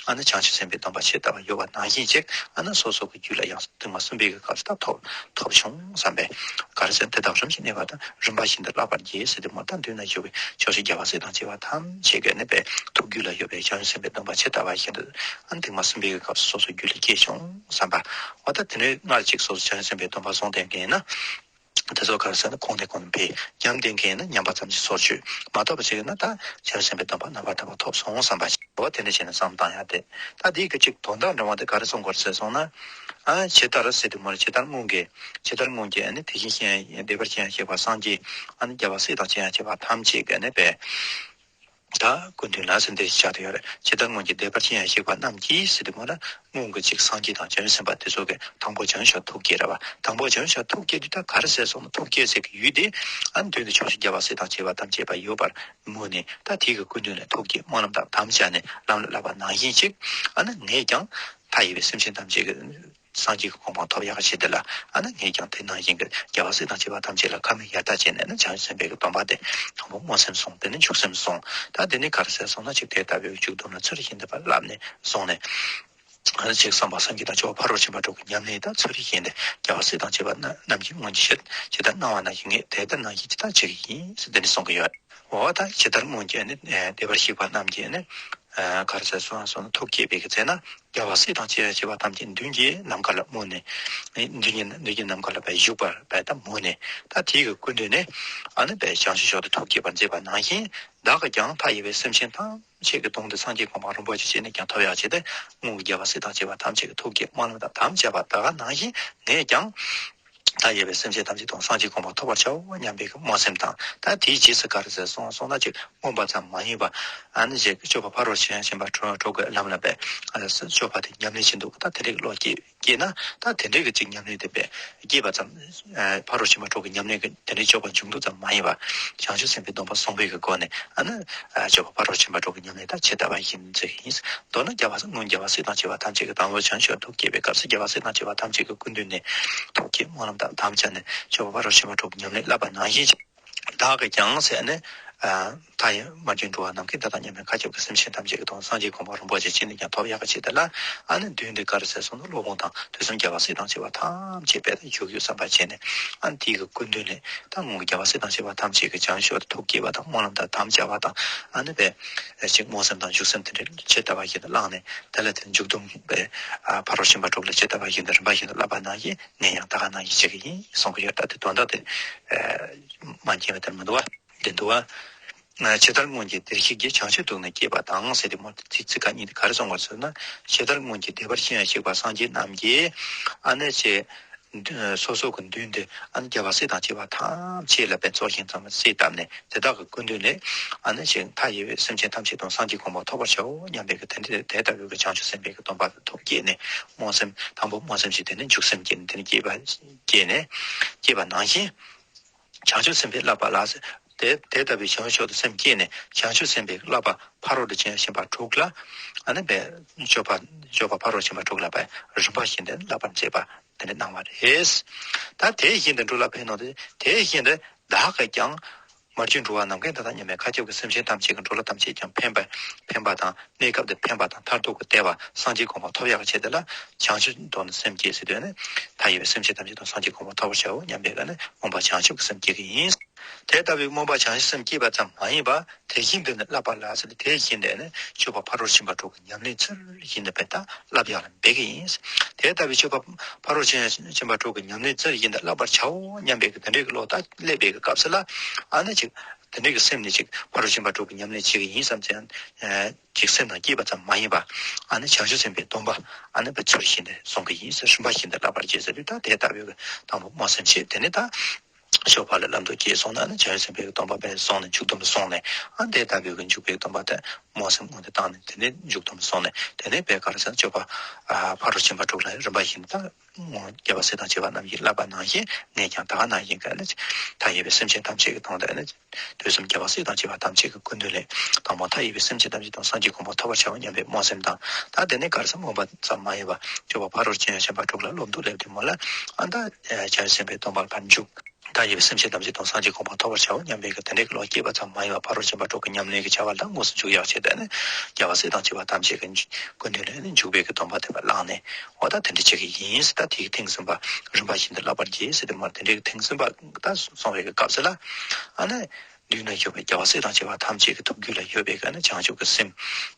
ཨ་ནི་བྱང་ཆུབ་སེམས་དཔའི་སྡོམ་པ་ཇི་ལྟ་བ་ཡོད་པ་ནང་བཞིན་ཅིག་ཨ་ནི་སོ་སོ་གི་རྒྱུད་ལ་ཡང་ཐེངས་མ་གསུམ་པའི་གི་སྐབས་སུ་ད་ཐོབ་ཐོབ་བྱུང་བསམ་པས། ག་རེ་ཟེར་དེ་དག་རིམ་གྱིས་གནས་པ་དང་རིམ་པ་བཞིན་དུ་བསླབ་པར་བགྱི་ཟེར་དུས་མོ་ད་མདུན་ན་བཞུགས་པའི་ཕྱོགས་བཅུའི་རྒྱལ་བ་སྲས་དང་བཅས་པ་ཐམས་ཅད་ཀྱིས་ནི་པའི་ཐུགས་རྒྱུད་ལ་ཡོད་པའི་བྱང་ཆུབ་སེམས་དཔའི་སྡོམ་པ་ཇི་ལྟ་བ་བཞིན་དུ་ཨ་ནི་ཐེངས་མ་གསུམ་པའི་གི་སྐབས་སུ་སོ་སོ་རྒྱུད་ལ་སྐྱེས་བྱུང་བསམ་པ། འོ་ད་དེ་ནས་སྔར་ཅིག་སོ་སོ་བྱང་ཆུབ་སེམས་དཔའི་སྡོམ་པ་སོང་བསྡད་མཁན་ཡིན་ན། དེ་ཚོ་ག་རེ་ཟེར་ན་གོང་ནས་གོང་དུ་འཕེལ། ཉམས་ལྡན་མཁན་ཡིན་ན་ཉམས་པ་ཙམ་གྱིས་སོར་ཆུད། མ་ཐོབ་པ་ཞིག་ཡིན་ན་ད་བྱང་ཆུབ་སེམས་དཔའི་སྡོམ་པ་རྣམ་པར་དག་པ་ཐོབ་སོང་བསམ་པ་ཞིག་འོ་དེ་འདྲ་བྱས་ནས་བསམ་བཏང་ཡ་དེ། ད་དེའི་གི་གཅིག་དོན་དག་འདྲ་བ་དེ་ག་རེ་གསུང་དགོས་ཟེར་སོང་ན། ཨ་ཇི་ལྟར་ཟེར་དུས་མ་རེད། ཇི་ལྟར་སྔོན་གྱི་ཇི་ལྟར་སྔོན་གྱི་ཨ་ནི་དེ་བཞིན་གཤེགས་པ་བདེ་བར་གཤེགས་པ་སངས་རྒྱས་ཨ་ནི་རྒྱལ་བ་སྲས་དང་བཅས་པ་ཐམས་ཅད་ཀྱིས་ཨ་ནི་པའི། ད་སྐུ་མདུན་ལ་ཟེར་འདི་བྱ་དེ་ཡོད་རེད། ཇི་ལྟར་སྔོན་གྱི་བདེ་བར་གཤེགས་པ་རྣམས་ཀྱིས་ཟེར་དུས་མ་ལ་སྔོན་གྱི་ཅིག་སངས་རྒྱས་དང་བྱང་ཆུབ་སེམས་དཔའ་དེ་ཚོ་གི་དང་པོ་བྱང་ཆུབ་ཐུགས་བསྐྱེད་རེད་བ། དང་པོ་བྱང་ཆུབ་ཐུགས་བསྐྱེད་དུས་ད་ག་རེ་ཟེར་སོང་ན་ཐུགས་བསྐྱེད་ཟེར་གི་ཡུལ་དེ་ཨ་ནི་མདུན་དུ་ཕྱོགས་བཅུའི་རྒྱལ་བ་སྲས་དང་བཅས་པ་ཐམས་ཅད་པ་ཡོད་པར་མོས་ནས་ད་དེ་གི་སྐུ་མདུན་ལ་ཐུགས་བསྐྱེད་སྨོན་ལམ་དང་དམ་བཅའ་ནས་ལམ་ལ་བསླབ་པ་ནང་བཞིན་ཅིག་ཨ་ནི་ངས་ཀྱང་མཐའ་ཡས་པའི་སེམས་ཅན་ཐམས་ཅད་ཀྱི་སངས་རྒྱས་ཀྱི་གོ་འཕང་ཐོབ་ཡག་ཆེད་དེ་ལ་ཨ་ནི་ངས་ཀྱང་དེ་ནང་བཞིན་གྱི་རྒྱལ་བ་སྲས་དང་བཅས་པ་ཐམས་ཅད་ལ་ཁ་མིག་ཡར་ལྟ་བྱས་ནས་ནི་བྱང་ཆུབ་སེམས་དཔའི་གི་སྡོམ་པ་དེ་དང་པོ་སྨོན་སེམས་བཟུང་། དེ་ནས་འཇུག་སེམས་བཟུང་། ད་དེ་ནས་ག་རེ་ཟེར་སོང་ན་ཅིག་དེ་ལྟ་བུའི་འཇུག་སྡོམ་ལ་ཚུལ་བཞིན་དུ་བསླབ་ནས་བཟུང་ནས། ཅིག་བསམ་པ་སངས་རྒྱས་དང་སྐྱོབ་པ་ཕ་རོལ་ཕྱིན་པ་དྲུག་གི་ཉམས་ལེན་དང་ཚུལ་ཁྲིམས་བཞིན་ཏེ། རྒྱལ་བ་སྲས་དང་བཅས་པ་རྣམས་ཀྱིས་སྔོན་གྱི་ཆོས་ཇི་ལྟར་གནང་བ་ནང་བཞིན་ངས་དེ་ལྟར་ནང་བཞིན་ཇི་ལྟར་བྱེད་ཀྱི་ཡིན་ཟེར་དེ་འདྲ་གསུང་གི་ཡོད། འོ་ད་ཇི་ལྟར་སྔོན་གྱི་ནི་བདེ་བར་གཤེགས་པ་རྣམས་ཀྱིས་ནི་ག་རེ་ཟེར་སོང་སོང་ན་ཐུགས་བསྐྱེད་པའི་གི་ཚེ་ན། རྒྱལ་བ་སྲས་དང་བཅས་པ་ཐམས་ཅད་མདུན་གྱི་ནམ་མཁའ་ལ་སྨོན་ནས། མདུན་གྱི་མདུན་གྱི་ནམ་མཁའ་ལ་བས་བཞུགས་པར་བས་ད་སྨོན་ནས། ད་དེའི་གི་སྐུ་མདུན་ནས་ཨ་ནི་བས་བྱང་ཆུབ་མཆོག་ཏུ་ཐུགས་བསྐྱེད་པར་མཛད་པ་ནང་བཞིན། བདག་གིས་ཀྱང་མཐའ་ཡས་པའི་སེམས་ཅན་ཐམས་ཅད་ཀྱི་དོན་དུ་སངས་རྒྱས་གོ་འཕང་རིན་པོ་ཆེ་སྤྱད་ནས་ཀྱང་ཐོབ་ཡག་ཆེད་དུ། སྔོན་གྱི་རྒྱལ་བ་སྲས་དང་བཅས་པ་ཐམས་ཅད་ཀྱིས་ཐུགས་བསྐྱེད་སྨོན་ལམ་དང་དམ་བཅའ་བ་དག་ནང་བཞིན་ངས་ཀྱང་མཐའ་ཡས་པའི་སེམས་ཅན་ཐམས་ཅད་དོན་དུ་སངས་རྒྱས་གོ་འཕང་ཐོབ་པར་བྱའོ་སྙམ་པའི་སྨོན་སེམས་དང་། ད་དེའི་རྗེས་སུ་ག་རེ་ཟེར་སོང་སོང་ན། ཅིག་སྨོན་པ་ཙམ་མ་ཡིན་པ། ཨ་ནི་ཅིག་སྤྱོད་པ་ཕ་རོལ་ཕྱིན་པ་དྲུག་གི་ལམ་ལ་བས་སྤྱོད་པ་དེ་ཉམས་ལེན་བྱེད་འདུག་ད་དེ་འདྲའི་བློ་སྐྱེས་སྐྱེས་ན། ད་དེ་འདྲའི་གི་ཅིག་ཉམས་ལེན་དེ་བས་སྐྱེས་པ་ཙམ། ཕ་རོལ་ཕྱིན་པ་དྲུག་གི་ཉམས་ལེན་གྱི་དེ་འདྲའི་སྤྱོད་པ་འཇུག་འདུག་ཙམ་མ་ཡིན་པ། བྱང་ཆུབ་སེམས་དཔའི་སྡོམ་པ་བཟུང་བའི་གི་སྒོ་ནས་ཨ་ནི་སྤྱོད་པ་ཕ་རོལ་ཕྱིན་པ་དྲུག་གི་ཉམས་ལེན་ད་ཇི་ལྟ་བ་བཞིན་མཛད་ཀྱི་ཡིན། མདོར་ན་རྒྱལ་བ་སྔོན་རྒྱལ་བ་སྲས་དང་བཅས་པ་ཐམས་ཅད་ཀྱིས་དང་པོ་བྱང་ཆུབ་ཐུགས་བསྐྱེད་པའི་སྐབས་སུ་རྒྱལ་བ་སྲས་དང་བཅས་པ་ཐམས་ཅད་ཀྱི་སྐུ་མདུན་ནས་ཐུགས་བསྐྱེད་སྨོན་ལམ་དང་དམ་བཅའ་ནས་སྤྱོད་པ་ཕ་རོལ་ཕྱིན་པ་དྲུག་གི་ཉམས་ལེན་བསླབ་པ་ནང་བཞིན། བདག་གིས་ཀྱང་ཟེར་ནས། མཐའ་ཡས་མར་གྱུར་འགྲོ་བ་ནམ་མཁའི་མཐའ་དང་མཉམ་པའི་མཁའ་ཁྱབ་ཀྱི་སེམས་ཅན་ཐམས་ཅད་ཀྱི་དོན་སངས་རྒྱས་གོ་འཕང་རིན་པོ་ཆེ་ཅི་ནས་ཀྱང་ཐོབ་ཡག་གི་ཆེད་དུ་ལ། ཨ་ནི་མདུན་དེ་ག་རེ་ཟེར་སོང་ན་སློབ་དཔོན་དང་དུས་གསུམ་རྒྱལ་བ་སྲས་དང་བཅས་པ་ཐམས་ཅད་དཔེ་དང་བཞུགས་ཡོད་བསམ་པ་བྱས་ནས། ཨ་ནི་དེའི་གི་སྐུ་མདུན་ལས་ད་སྔོན་གྱི་རྒྱལ་བ་སྲས་དང་བཅས་པ་ཐམས་ཅད་ཀྱིས་བྱང་ཆུབ་ཐུགས་བསྐྱེད་པ་དང་སྨོན་ལམ་དང་དམ་བཅའ་བ་དང་། ཨ་ནི་དཔེ་ཅིག་སྨོན་སེམས་དང་འཇུག་སེམས་དེ་འདྲ་ཇི་ལྟ་བ་བཞིན་དུ་བླངས་ནས། དེ་ལ་དེ་མཇུག་སྡོམ་དཔེ་ཕ་རོལ་ཕྱིན་པ་དྲུག་ལ་ཇི་ལྟ་བ་བཞིན་དུ་རིམ་པ་བཞིན་དུ་བསླབ་པ་ནང་བཞིན། ངས་ཡང་ད་ག་ནང་བཞིན་བྱེད་ཀྱི་ཡིན་གསུང་གི་ཡོད། ད་དེ་དོན་དག་དེ་མ་མཁྱེན་པ་དེར་མི་འདུག་བ། འདི་འདུག་བ། ཇི་ལྟར་སྔོན་གྱི་བདེར་གཤེགས་ཀྱིས། བྱང་ཆུབ་ཐུགས་ནི་བསྐྱེད་པ་དང་ཟེར་དེ་མོ་ཚིག་ཚིག་ཁ་གཉིས་དེ་ག་རེ་གསུང་བར་ཟེར་ན། ཇི་ལྟར་སྔོན་གྱི་བདེ་བར་གཤེགས་པ་སངས་རྒྱས་རྣམས་ཀྱིས་ཨ་ནི་ཅེ། སོ་སོ་གི་མདུན་དུ་ཨ་ནི་རྒྱལ་བ་སྲས་དང་བཅས་པ་ཐམས་ཅད་ལ་དཔེ་གཙོ་ཞིང་ཙམ་ལ་གསོལ་བཏབ་ནས། དེ་དག་གི་སྐུ་མདུན་ནས་ཨ་ནི་ཅེ་མཐའ་ཡས་པའི་སེམས་ཅན་ཐམས་ཅད་དོན་སངས་རྒྱས་གོ་འཕང་ཐོབ་པར་བྱའོ་སྙམ་པའི་གི་དེ་འདྲ་དེ་ལྟ་བུའི་གི་བྱང་ཆུབ་སེམས་དཔའི་གི་སྡོམ་པ་ཐུགས་བསྐྱེད་ནས། སྨོན་སེམས་དང་པོ་སྨོན་སེམས་བྱས། དེ་ནས་འཇུག་སེམས་བསྐྱེད་ནས། དེ་ནས་བསྐྱེད་པ་བསྐྱེད་ནས་བསྐྱེད་པ་ནང་བཞིན། བྱང་ཆུབ་སེམས་དཔའི་བསླབ་པ་ལ། དེ་དེ་ལྟ་བུའི་བྱང་ཆུབ་ཏུ་སེམས་བསྐྱེད་ནས། བྱང་ཆུབ་སེམས་དཔའི་བསླབ་པ་ཕ་རོལ་ཏུ་ཕྱིན་པ་དྲུག་ལ། ཨ་ནི་བས་སྤྱོད་པ་སྤྱོད་པ་ཕ་རོལ་ཕྱིན་པ་དྲུག་ལ་བས་རིམ་པ་བཞིན་དུ་བསླབ་པར་མཛད་པ་དེ་འདྲ་གནང་བ་རེད། ད་དེ་བཞིན་དུ་འགྲོ་ལ་ཕན་ནོ། དེ་དེ་བཞིན་དུ་བདག་གིས་ཀྱང་མར་གྱུར་འགྲོ་བ་ནམ་མཁའི་མཐའ་དང་མཉམ་པའི་མཁའ་ཁྱབ་ཀྱི་སེམས་ཅན་ཐམས་ཅད་ཀྱི་འགྲོ་ལ་ཐམས་ཅད་ཀྱང་ཕན་པ་ཕན་པ་དང་། གནས་སྐབས་དེ་ཕན་པ་དང་མཐར་ཐུག་གི་བདེ་བ་སངས་རྒྱས་གོ་འཕང་ཐོབ་ཡག་ཆེད་དུ་ལ། བྱང་ཆུབ་དོན་ནི་སེམས་བསྐྱེད་ཟེར་དུས་ནི། མཐའ་ཡས་པའི་སེམས་ཅན་ཐམས་ཅད་དོན་སངས་རྒྱས་གོ་འཕང་ཐོབ་པར་བྱའོ་སྙམ་པའི་ཀ་ནི་སྨོན་པ་བྱང་ཆུབ་ཀྱི་སེམས་བསྐྱེད་ཀྱི་ཡིན། དེ་ལྟ་བུའི་སྨོན་པ་བྱང་ཆུབ་སེམས་བསྐྱེད་པ་ཙམ་མ་ཡིན་པར། དེ་བཞིན་དུ་ནི་བསླབ་པ་ལ་ཟེར་ཏེ། དེ་བཞིན་དུ་ནི་སྤྱོད་པ་ཕ་རོལ་ཕྱིན་པ་དྲུག་གི་ཉམས་ལེན་ཚུལ་བཞིན་དུ་བས་ད་བསླབ་ཡག་ལ་འབད་ཀྱི་ཡིན། དེ་ལྟ་བུའི་སྤྱོད་པ་ཕ་རོལ་ཕྱིན་ཕྱིན་པ་དྲུག་གི་ཉམས་ལེན་ཚུལ་བཞིན་དུ་བསླབ་པར་བྱའོ་སྙམ་པའི་གི་དེ་འདྲའི་གི་བློ་ད་སླེབས་པའི་གི་སྐབས་སུ་ལ། ཨ་ནི་ཅིག་དེ་འདྲའི་གི་སེམས་ནི་ཅིག་ཕ་རོལ་ཕྱིན་པ་དྲུག་གི་ཉམས་ལེན་བྱེད་ཀྱི་ཡིན་བསམ་ཙང་། ཅིག་སེམས་ནང་བསྐྱེད་པ་ཙམ་མ་ཡིན་པ། ཨ་ནི་བྱང་ཆུབ་སེམས་དཔའི་སྡོམ་པ་ཨ་ནི་བས་ཚུལ་བཞིན་དུ་བཟུང་གི་ཡིན་ཟེར། རིམ་པ་བཞིན་དུ་བསླབ་པར་བགྱི་ཟེར་དུས། ད་དེ་ལྟ་བུའི་གི་དང་པོ་སྨོན་སེམས་བྱེད། དེ་ནས་ད་སྤྱོད་པ་ལ་བླང་དོར་བསྐྱེད་སོང་ན་ནི། བྱང་ཆུབ་སེམས་དཔའི་སྡོམ་པ་བས་བཟུང་ནས་མཇུག་སྡོམ་སོང་ནས། ཨ་དེ་ལྟ་བུའི་གི་འཇུག་པའི་སྡོམ་པ་དེ་སྨོན་སེམས་སྔོན་དུ་བཏང་ནས། དེ་ནས་མཇུག་སྡོམ་སོང་ནས། དེ་ནས་བས་ག་རེ་ཟེར་ན་སྤྱོད་པ་ཨ་ཕ་རོལ་ཕྱིན་པ་དྲུག་ལ་རིམ་པ་བཞིན་དུ་ད་རྒྱལ་བ་སྲས་དང་བཅས་པ་རྣམས་ཀྱིས་བསླབ་པ་ནང་བཞིན་ངས་ཀྱང་ད་ག་ནང་བཞིན་ག་ནི་མཐའ་ཡས་པའི་སེམས་ཅན་ཐམས་ཅད་ཀྱི་དོན་དུ་ནི། དུས་གསུམ་རྒྱལ་བ་སྲས་དང་བཅས་པ་ཐམས་ཅད་ཀྱི་སྐུ་མདུན་ལས། དང་པོ་མཐའ་ཡས་པའི་སེམས་ཅན་ཐམས་ཅད་དོན་སངས་རྒྱས་གོ་འཕང་ཐོབ་པར་བྱའོ་སྙམ་པའི་སྨོན་སེམས་དང་། ད་དེ་ནས་ག་རེ་ཟེར་སྨོན་པ་ཙམ་མ་ཡིན་པར་སྤྱོད་པ་ཕ་རོལ་ཕྱིན་པ་དྲུག་ལ་སློབ་འདུག་སླེབས་དུས་མོ་ལ། ཨ་ད་བྱང་ཆུབ་སེམས་དཔའི་སྡོམ་པ་ལ་ཕར་འཇུག་མཐའ་ཡས་པའི་སེམས་ཅན་ཐམས་ཅད་དོན་སངས་རྒྱས་གོ་འཕང་ཐོབ་པར་བྱའོ་སྙམ་པའི་གི་དེ་འདྲའི་གི་བློ་སྐྱེས་པ་ཙམ་མ་ཡིན་པར། ཕ་རོལ་ཕྱིན་པ་དྲུག་གི་ཉམས་ལེན་གྱི་བྱ་བ་ལ་དངོས་སུ་འཇུག་ཡག་ཆེད་དུ་ནི། རྒྱལ་བ་སྲས་དང་བཅས་པ་ཐམས་ཅད་ཀྱི་སྐུ་མདུན་ལས་ནི་འཇུག་པའི་གི་སྡོམ་པ་དེ་བས་བླངས་ནས། འོ་ད་དེ་འདྲ་བྱེད་ཀྱི་ཡིན་ཟེར། ད་དེའི་ཐེངས་གསུམ་པ་རིམ་པ་བཞིན་དུ་བསླབ་པར་བགྱི་ཟེར་དུས་མ། དེ་འདྲའི་ཐེངས་གསུམ་པ་ད་སོང་བའི་སྐབས་སུ་ལ། ཨ་ནི་མདུན་ན་ཡོད་པའི་རྒྱལ་བ་སྲས་དང་བཅས་པ་ཐམས་ཅད་ཀྱི་ཐུགས་རྒྱུད་ལ་ཡོད་པའི་ག་ནི་བྱང་ཆུབ་ཀྱི་སེམས་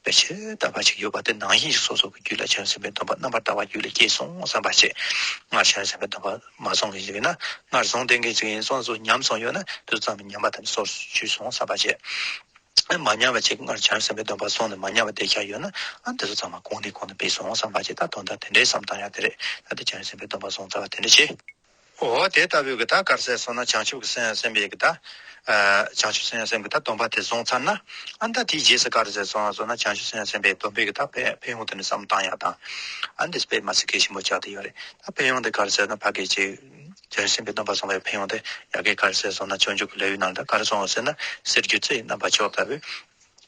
དཔེ་ཇི་ལྟ་བ་ཅིག་ཡོད་པ་དེ་ནང་བཞིན་ཞིག་སོ་སོ་གི་རྒྱུད་ལ་བྱང་ཆུབ་སེམས་དཔའི་སྡོམ་པ་རྣམ་པར་དག་པ་རྒྱུད་ལ་སྐྱེས་སོང་བསམ་པ་བྱེད། སྔར་བྱང་ཆུབ་སེམས་དཔའི་སྡོམ་པ་མ་བཟུང་གི་ཡིན་ན། སྔར་བཟུང་བསྡད་མཁན་ཅིག་ཡིན་སོང་ཙང་ཉམས་སོང་ཡོད་ན། དེ་ཚོ་ཚང་མ་ཉམས་པ་དེ་ནི་སོར་ཆུད་སོང་བསམ་པ་བྱེད། ཨ་མ་ཉམས་པ་ཅིག་སྔར་བྱང་ཆུབ་སེམས་དཔའི་སྡོམ་པ་བཟུང་ནས་མ་ཉམས་པ་བསྡད་ཤག་ཡོད་ན། ཨ་དེ་ཚོ་ཚང་མ་གོང་ནས་གོང་དུ་འཕེལ་སོང་བསམ་པ་བྱེད། ད་དོན་དག་དེ་འདྲའི་བསམ་བཏང་ཡག་དེ་རེད། ད་དེ་བྱང་ཆུབ་སེམས་དཔའི་སྡོམ་པ་བཟུང་ཚར་བ་དེ་འདྲ་བྱེད། འོ་དེ་ལྟ་བུའི་གི་ད་ག་རེ་ཟེར་སོང་ན། བྱང་ཆུབ་ཀྱི་སེམས་སེམས་དཔའི་གི་ད་ཨ་བྱང་ཆུབ་སེམས་སེམས་ཀྱི་ད་སྡོམ་པ་དེ་བཟུང་ཚར་ན། ཨ་ད་དེའི་རྗེས་སུ་ག་རེ་ཟེར་སོང་སོང་ན། བྱང་ཆུབ་སེམས་སེམས་དཔའི་སྡོམ་པའི་གི་ད་ཕན་ཕན་ཡོན་དེ་ནི་བསམ་བཏང་ཡག་དང་། ཨ་འདི་དཔེ་མ་སྲིད་གལ་ཆེན་པོ་ཆགས་བསྡད་ཡོད་རེད། ད་ཕན་ཡོན་དེ་ག་རེ་ཟེར་ན། ཕ་གི་ཅིག་བྱང་ཆུབ་སེམས་དཔའི་སྡོམ་པ་བཟུང་བའི་ཕན་ཡོན་དེ་ཡ་གི་ག་རེ་ཟེར་སོང་ན། སྤྱོད་འཇུག་གི་ལེའུའི་ནང་ད་ག་རེ་གསུངས་ཡོད་ཟེར་ན། གསེར་འགྱུར་རྩི་ཡི་རྣམ་པ་མཆོག་ལྟ་བུའི།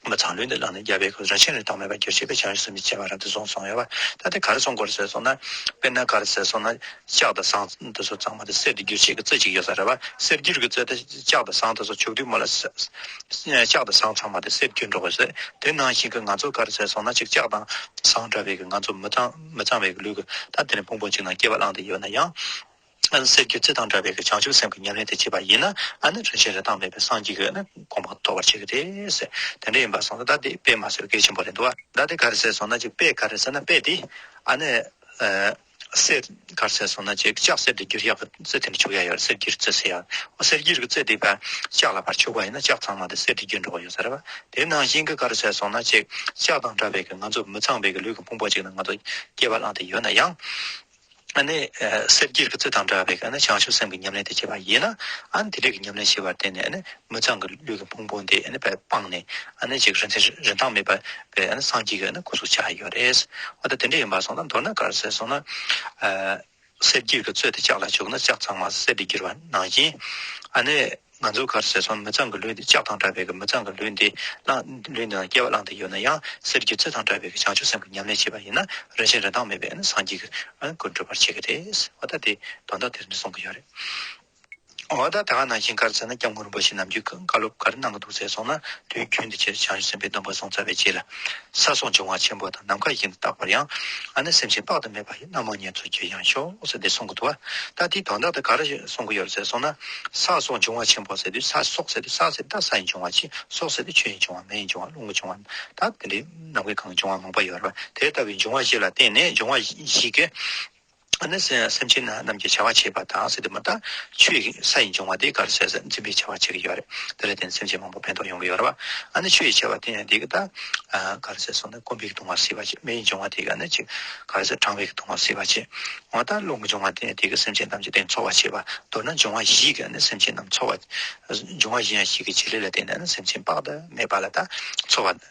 མི་ཚངས་ལུས་འདི་བླངས་ནས་རྒྱལ་བའི་སྐུ། རིན་ཆེན་རིན་ཐང་མེད་པར་གྱུར་ཅིག་པའི། བྱང་ཆུབ་སེམས་ཀྱི་ཁྱད་པར་རབ་ཏུ་གཟུང་གསུངས་ཡོད་པ། ད་དེ་ག་རེ་གསུང་དགོས་རེད་ཟེར་སོང་ན། དཔེར་ན་ག་རེ་ཟེར་སོང་ན། ལྕགས་དང་ཟངས་འདི་ཚོ་ཚང་མ་དེ་གསེར་དུ་གྱུར་ཅིག་གི་རྩི་ཅིག་ཡོད་ས་རེད་པ། གསེར་འགྱུར་གྱི་རྩི་དེ་ལྕགས་དང་ཟངས་དེ་ཚོ་བྱུག་དུས་མོ་ལ་ས་ལྕགས་དང་ཟངས་ཚང་མ་དེ་གསེར་འགྱུར་འགྲོ་གི་ཟེར། དེ་ནང་བཞིན་གྱི་ང་ཚོ་ག་རེ་ཟེར་སོང་ན་ཅིག་ལྕགས་དང་ཟངས་འདྲ་བའི་གི་ང་ཚོ་མི་གཙང་མི་གཙང་བའི་གི་ལུས་ཀྱི་ད་དེ་ནི་ཕུང་པོ་གཅིག་ནང་སྐྱེ་བ་བླངས་ཏེ་ཡོད་ན་ཡང་། ཨ་ནི་གསེར་གྱི་རྩི་དང་འདྲ་བའི་གི་བྱང་ཆུབ་སེམས་ཀྱི་ཉམས་ལེན་དེ་བྱེད་པ་ཡིན་ན། ཨ་ནི་རིན་ཆེན་རིན་ཐང་མེད་པའི་སངས་རྒྱས་ཀྱི་ཨ་ནི་གོ་འཕང་ཐོབ་པར་བྱེད་ཀྱི་རེད་ཟེར། དེ་འདྲ་ཡིན་པ་སོང་ཙང་ད་དེ་དཔེ་མ་ཟེར་བའི་གལ་ཆེན་པོ་རེད་འདུག་བ། ད་དེ་ག་རེ་ཟེར་སོང་ན་ཅིག་དཔེ་ག་རེ་ཟེར་ན་དཔེ་དེ་ཨ་ནི་ཨ་གསེར་ག་རེ་ཟེར་སོང་ན་ཅིག་ལྕགས་གསེར་དུ་འགྱུར་ཡག་གི་རྩི་དེ་འདྲ་བྱུག་ཡག་ཡོད་རེད། གསེར་གྱི་རྩི་ཟེར་ཡག་གསེར་གྱི་རྩི་དེ་ཕར་ལྕགས་ལ་ཕར་བྱུག་པ་ཡིན་ན་ལྕགས་ཚང་མ་དེ་གསེར་དུ་འགྱུར་འགྲོ་གི་ཡོད་ས་རེད་བ། དེ་ནང་བཞིན་གྱི་ག་རེ་ཟེར་སོང་ན་ཅིག་ལྕགས་དང་འདྲ་བའི་གི་ང་ཚོ་མི་གཙང་བའི་གི་ལུས་ཀྱི་ཕུང་པོ་ཅིག་ནང་ང་ཚོ་སྐྱེ་བ་བླངས་ཏེ་ཡོད་ན་ཡང་། ཨ་ནི་ཨ་གསེར་གྱི་རྩི་དང་འདྲ་བའི་ཨ་ནི་བྱང་ཆུབ་སེམས་ཀྱི་ཉམས་ལེན་དེ་བྱེད་པ་ཡིན་ན། ཨ་ནི་དེ་འདྲའི་གི་ཉམས་ལེན་བྱེད་པར་བརྟེན་ནས་ཨ་ནི་མི་གཙང་གི་ལུས་ཀྱི་ཕུང་པོ་འདི་ཨ་ནི་དཔེ་སྤངས་ནས། ཨ་ནི་ཅིག་རིན་ཆེན་རིན་ཐང་མེད་པ་བའི་ཨ་ནི་སངས་རྒྱས་ཀྱི་ཨ་ནི་སྐུ་གཟུགས་ཆགས་ཡོད་རེད། འོ་ད་དེ་འདྲ་ཡིན་པ་སོང་ན་མདོར་ན་ག་རེ་ཟེར་སོང་ན། ཨ་གསེར་གྱི་གི་རྩི་དེ་ལྕགས་ལ་བྱུགས་ན་ལྕགས་ཚང་མ་གསེར་དུ་འགྱུར་བ་ནང་བཞིན། ཨ་ནི་ང་ཚོ་ག་རེ་ཟེར་སོང་། མི་གཙང་གི་ལུས་འདི་ལྕགས་དང་འདྲ་བའི་གི་མི་གཙང་གི་ལུས་འདི་བླངས་ལུས་འདི་ནང་སྐྱེ་བ་བླངས་ཏེ་ཡོད་ན་ཡང་། གསེར་གྱི་རྩི་དང་འདྲ་བའི་གི་བྱང་ཆུབ་སེམས་ཀྱི་ཉམས་ལེན་བྱེད་པ་ཡིན་ན། རིན་ཆེན་རིན་ཐང་མེད་པའི་ཨ་ནི་སངས་རྒྱས་ཀྱི་ཨ་ནི་སྐུ་འགྲུབ་པར་བྱེད་ཀྱི་རེད། འོ་ད་དེ་དོན་དག་དེ་འདྲ་གསུང་གི་ཡོད་རེད། འོ་ད་ད་ག་ནང་བཞིན་ག་རེ་ཟེར་ན། སྐྱབས་མགོན་རིན་པོ་ཆེ་ནམ་རྒྱུན་བཀའ་སློབ་ག་རེ་གནང་གི་འདུག་ཟེར་སོང་ན། དུས་རྒྱུན་དུ་ཁྱེད་བྱང་ཆུབ་སེམས་དཔའི་སྡོམ་པ་བཟུང་ཚར་བའི་རྗེས་ལ། ས་སོགས་འབྱུང་བ་ཆེན་པོ་དང་། ནམ་མཁའ་བཞིན་དུ་རྟག་པར་ཡང་། ཨ་ནི་སེམས་ཅན་དཔག་ཏུ་མེད་པ་ཡི། རྣམ་མང་སྙེད་མཚོ་རྒྱུ་ཡང་ཤོག་ཟེར་དེ་གསུང་གི་འདུག་བ། ད་དེའི་དོན་དག་དེ་ག་རེ་གསུང་གི་ཡོད་རེད་ཟེར་སོང་ན། ས་སོགས་འབྱུང་བ་ཆེན་པོ་ཟེར་དུས། ས་སོགས་ཟེར་དུས་ས་ཟེར་ད་ས་ཡི་འབྱུང་བ་ཆེ། སོགས་ཟེར་དུས་ཆུ་ཡི་འབྱུང་བ། མེ་ཡི་འབྱུང་བ། རླུང་གི་འབྱུང་བ། ད་དེ་འདྲའི་ནམ་མཁའི་ཁམས་ཀྱི་འབྱུང་བ་མང་པོ་ཡོད་རེད་བ། དེ་ལྟ་བུའི་འབྱུང་བ་བཞི་ལ་བརྟེན་ནས། འབྱུང་བ་བཞི་གི་ཨ་ནི་སེམས་ཅན་རྣམས་ཀྱི་བྱ་བ་བྱེད་པ་དང་ཟེར་དུས་མ། ད་ཆུ་ཡི་ས་ཡི་འབྱུང་བ་དེ་ག་རེ་ཟེར་ཟེར་འཛིན་པའི་བྱ་བ་བྱེད་ཀྱི་ཡོད་རེད། དེ་ལ་བརྟེན་སེམས་ཅན་མང་པོ་ཕན་ཐོགས་ཡོང་གི་ཡོད་རེད་བ། ཨ་ནི་ཆུ་ཡི་བྱ་བ་དེ་ཡང་དེ་གི་ད་ག་རེ་ཟེར་སོང་ན་སྐོམ་པའི་གདུང་བ་སེལ་བ་བྱེད། མེ་ཡི་འབྱུང་བ་དེ་གི་ཨ་ནི་ཅིག་ག་རེ་ཟེར་གྲང་བའི་གདུང་བ་སེལ་བ་བྱེད། འོ་ད་རླུང་གི་འབྱུང་བ་དེ་ཡང་དེ་གི་སེམས་ཅན་ཐམས་ཅད་དེ་འཚོ་བ་བྱེད་པ། མདོར་ན་འབྱུང་བ་བཞི་གི་ཨ་ནི་སེམས་ཅན་རྣམས་འཚོ་བ། འབྱུང་བ་བཞི་ཡང་བཞི་གི་བྱེད་ལས་ལ་བརྟེན་ནས་ཨ་ནི་སེམས་ཅན་དཔག་ཏུ་མེད་པ་ལ་ད་འཚོ་བ།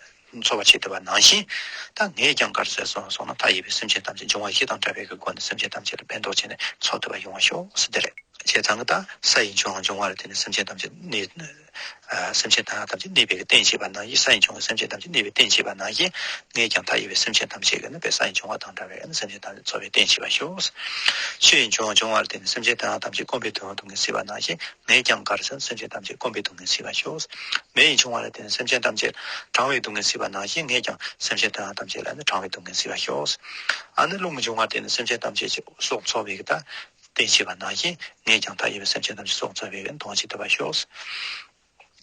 འཚོ་བར་བྱེད་ཐུབ་པ་ནང་བཞིན། ད་ངས་ཀྱང་ག་རེ་ཟེར་སོང་སོང་ན། མཐའ་ཡས་པའི་སེམས་ཅན་ཐམས་ཅད་འབྱུང་བ་བཞི་དང་འདྲ་བའི་གི་སྒོ་ནས་སེམས་ཅན་ཐམས་ཅད་ལ་ཕན་ཐོགས་བྱས་ནས་འཚོ་ཐུབ་པ་ཡོང་བ་ཤོག་ཟེར་དེ་རེད། བྱས་ཙང་གི་ད་ས་ཡི་འབྱུང་བ་འབྱུང་བ་ལ་བརྟེན་ནས་སེམས་ཅན་ཐམས་ཅད་གནས། ཨ་སེམས་ཅན་ཐམས་ཅད་གནས་པའི་གི་རྟེན་བྱེད་པ་ནང་བཞིན། ས་ཡི་འབྱུང་བ་སེམས་ཅན་ཐམས་ཅད་གནས་པའི་རྟེན་བྱེད་པ་ནང་བཞིན། ངས་ཀྱང་མཐའ་ཡས་པའི་སེམས་ཅན་ཐམས་ཅད་ཀྱི་ནི་དཔེ་ས་ཡི་འབྱུང་བ་དང་འདྲ་བའི་ནི་སེམས་ཅན་ཐམས་ཅད་འཚོ་བའི་རྟེན་བྱེད་པ་ཤོག། ཆུ་ཡི་འབྱུང་བ་འབྱུང་བ་ལ་བརྟེན་ནས་སེམས་ཅན་ཐམས་ཅད་སྐོམ་པའི་གདུང་བ་སེལ་བ་ནང་བཞིན། ངས་ཀྱང་ག་རེ་ཟེར་ན། སེམས་ཅན་ཐམས་ཅད་སྐོམ་པའི་སྡུག་བསྔལ་སེལ་བར་ཤོག། མེ་ཡི་འབྱུང་བ་ལ་བརྟེན་ནས་སེམས་ཅན་ཐམས་ཅད་གྲང་བའི་སྡུག་བསྔལ་སེལ་བ་ནང་བཞིན། ངས་ཀྱང་སེམས་ཅན་ཐམས་ཅད་ལ་ནི་གྲང་བའི་སྡུག་བསྔལ་སེལ་བར་ཤོག། ཨ་ནི་རླུང་གི་འབྱུང་བ་ལ་བརྟེན་ནས་སེམས་ཅན་ཐམས་ཅད་ཀྱི་སྲོག་འཚོ་བའི་གི་ད་རྟེན་བྱེད་པ་ནང་བཞིན། ངས་ཀྱང་མཐའ་ཡས་པའི་སེམས་ཅན་ཐམས་ཅད་སྲོག་འཚོ་བའི་གི་གདུང་བ་སེལ་ཐུབ་པར་ཤོག།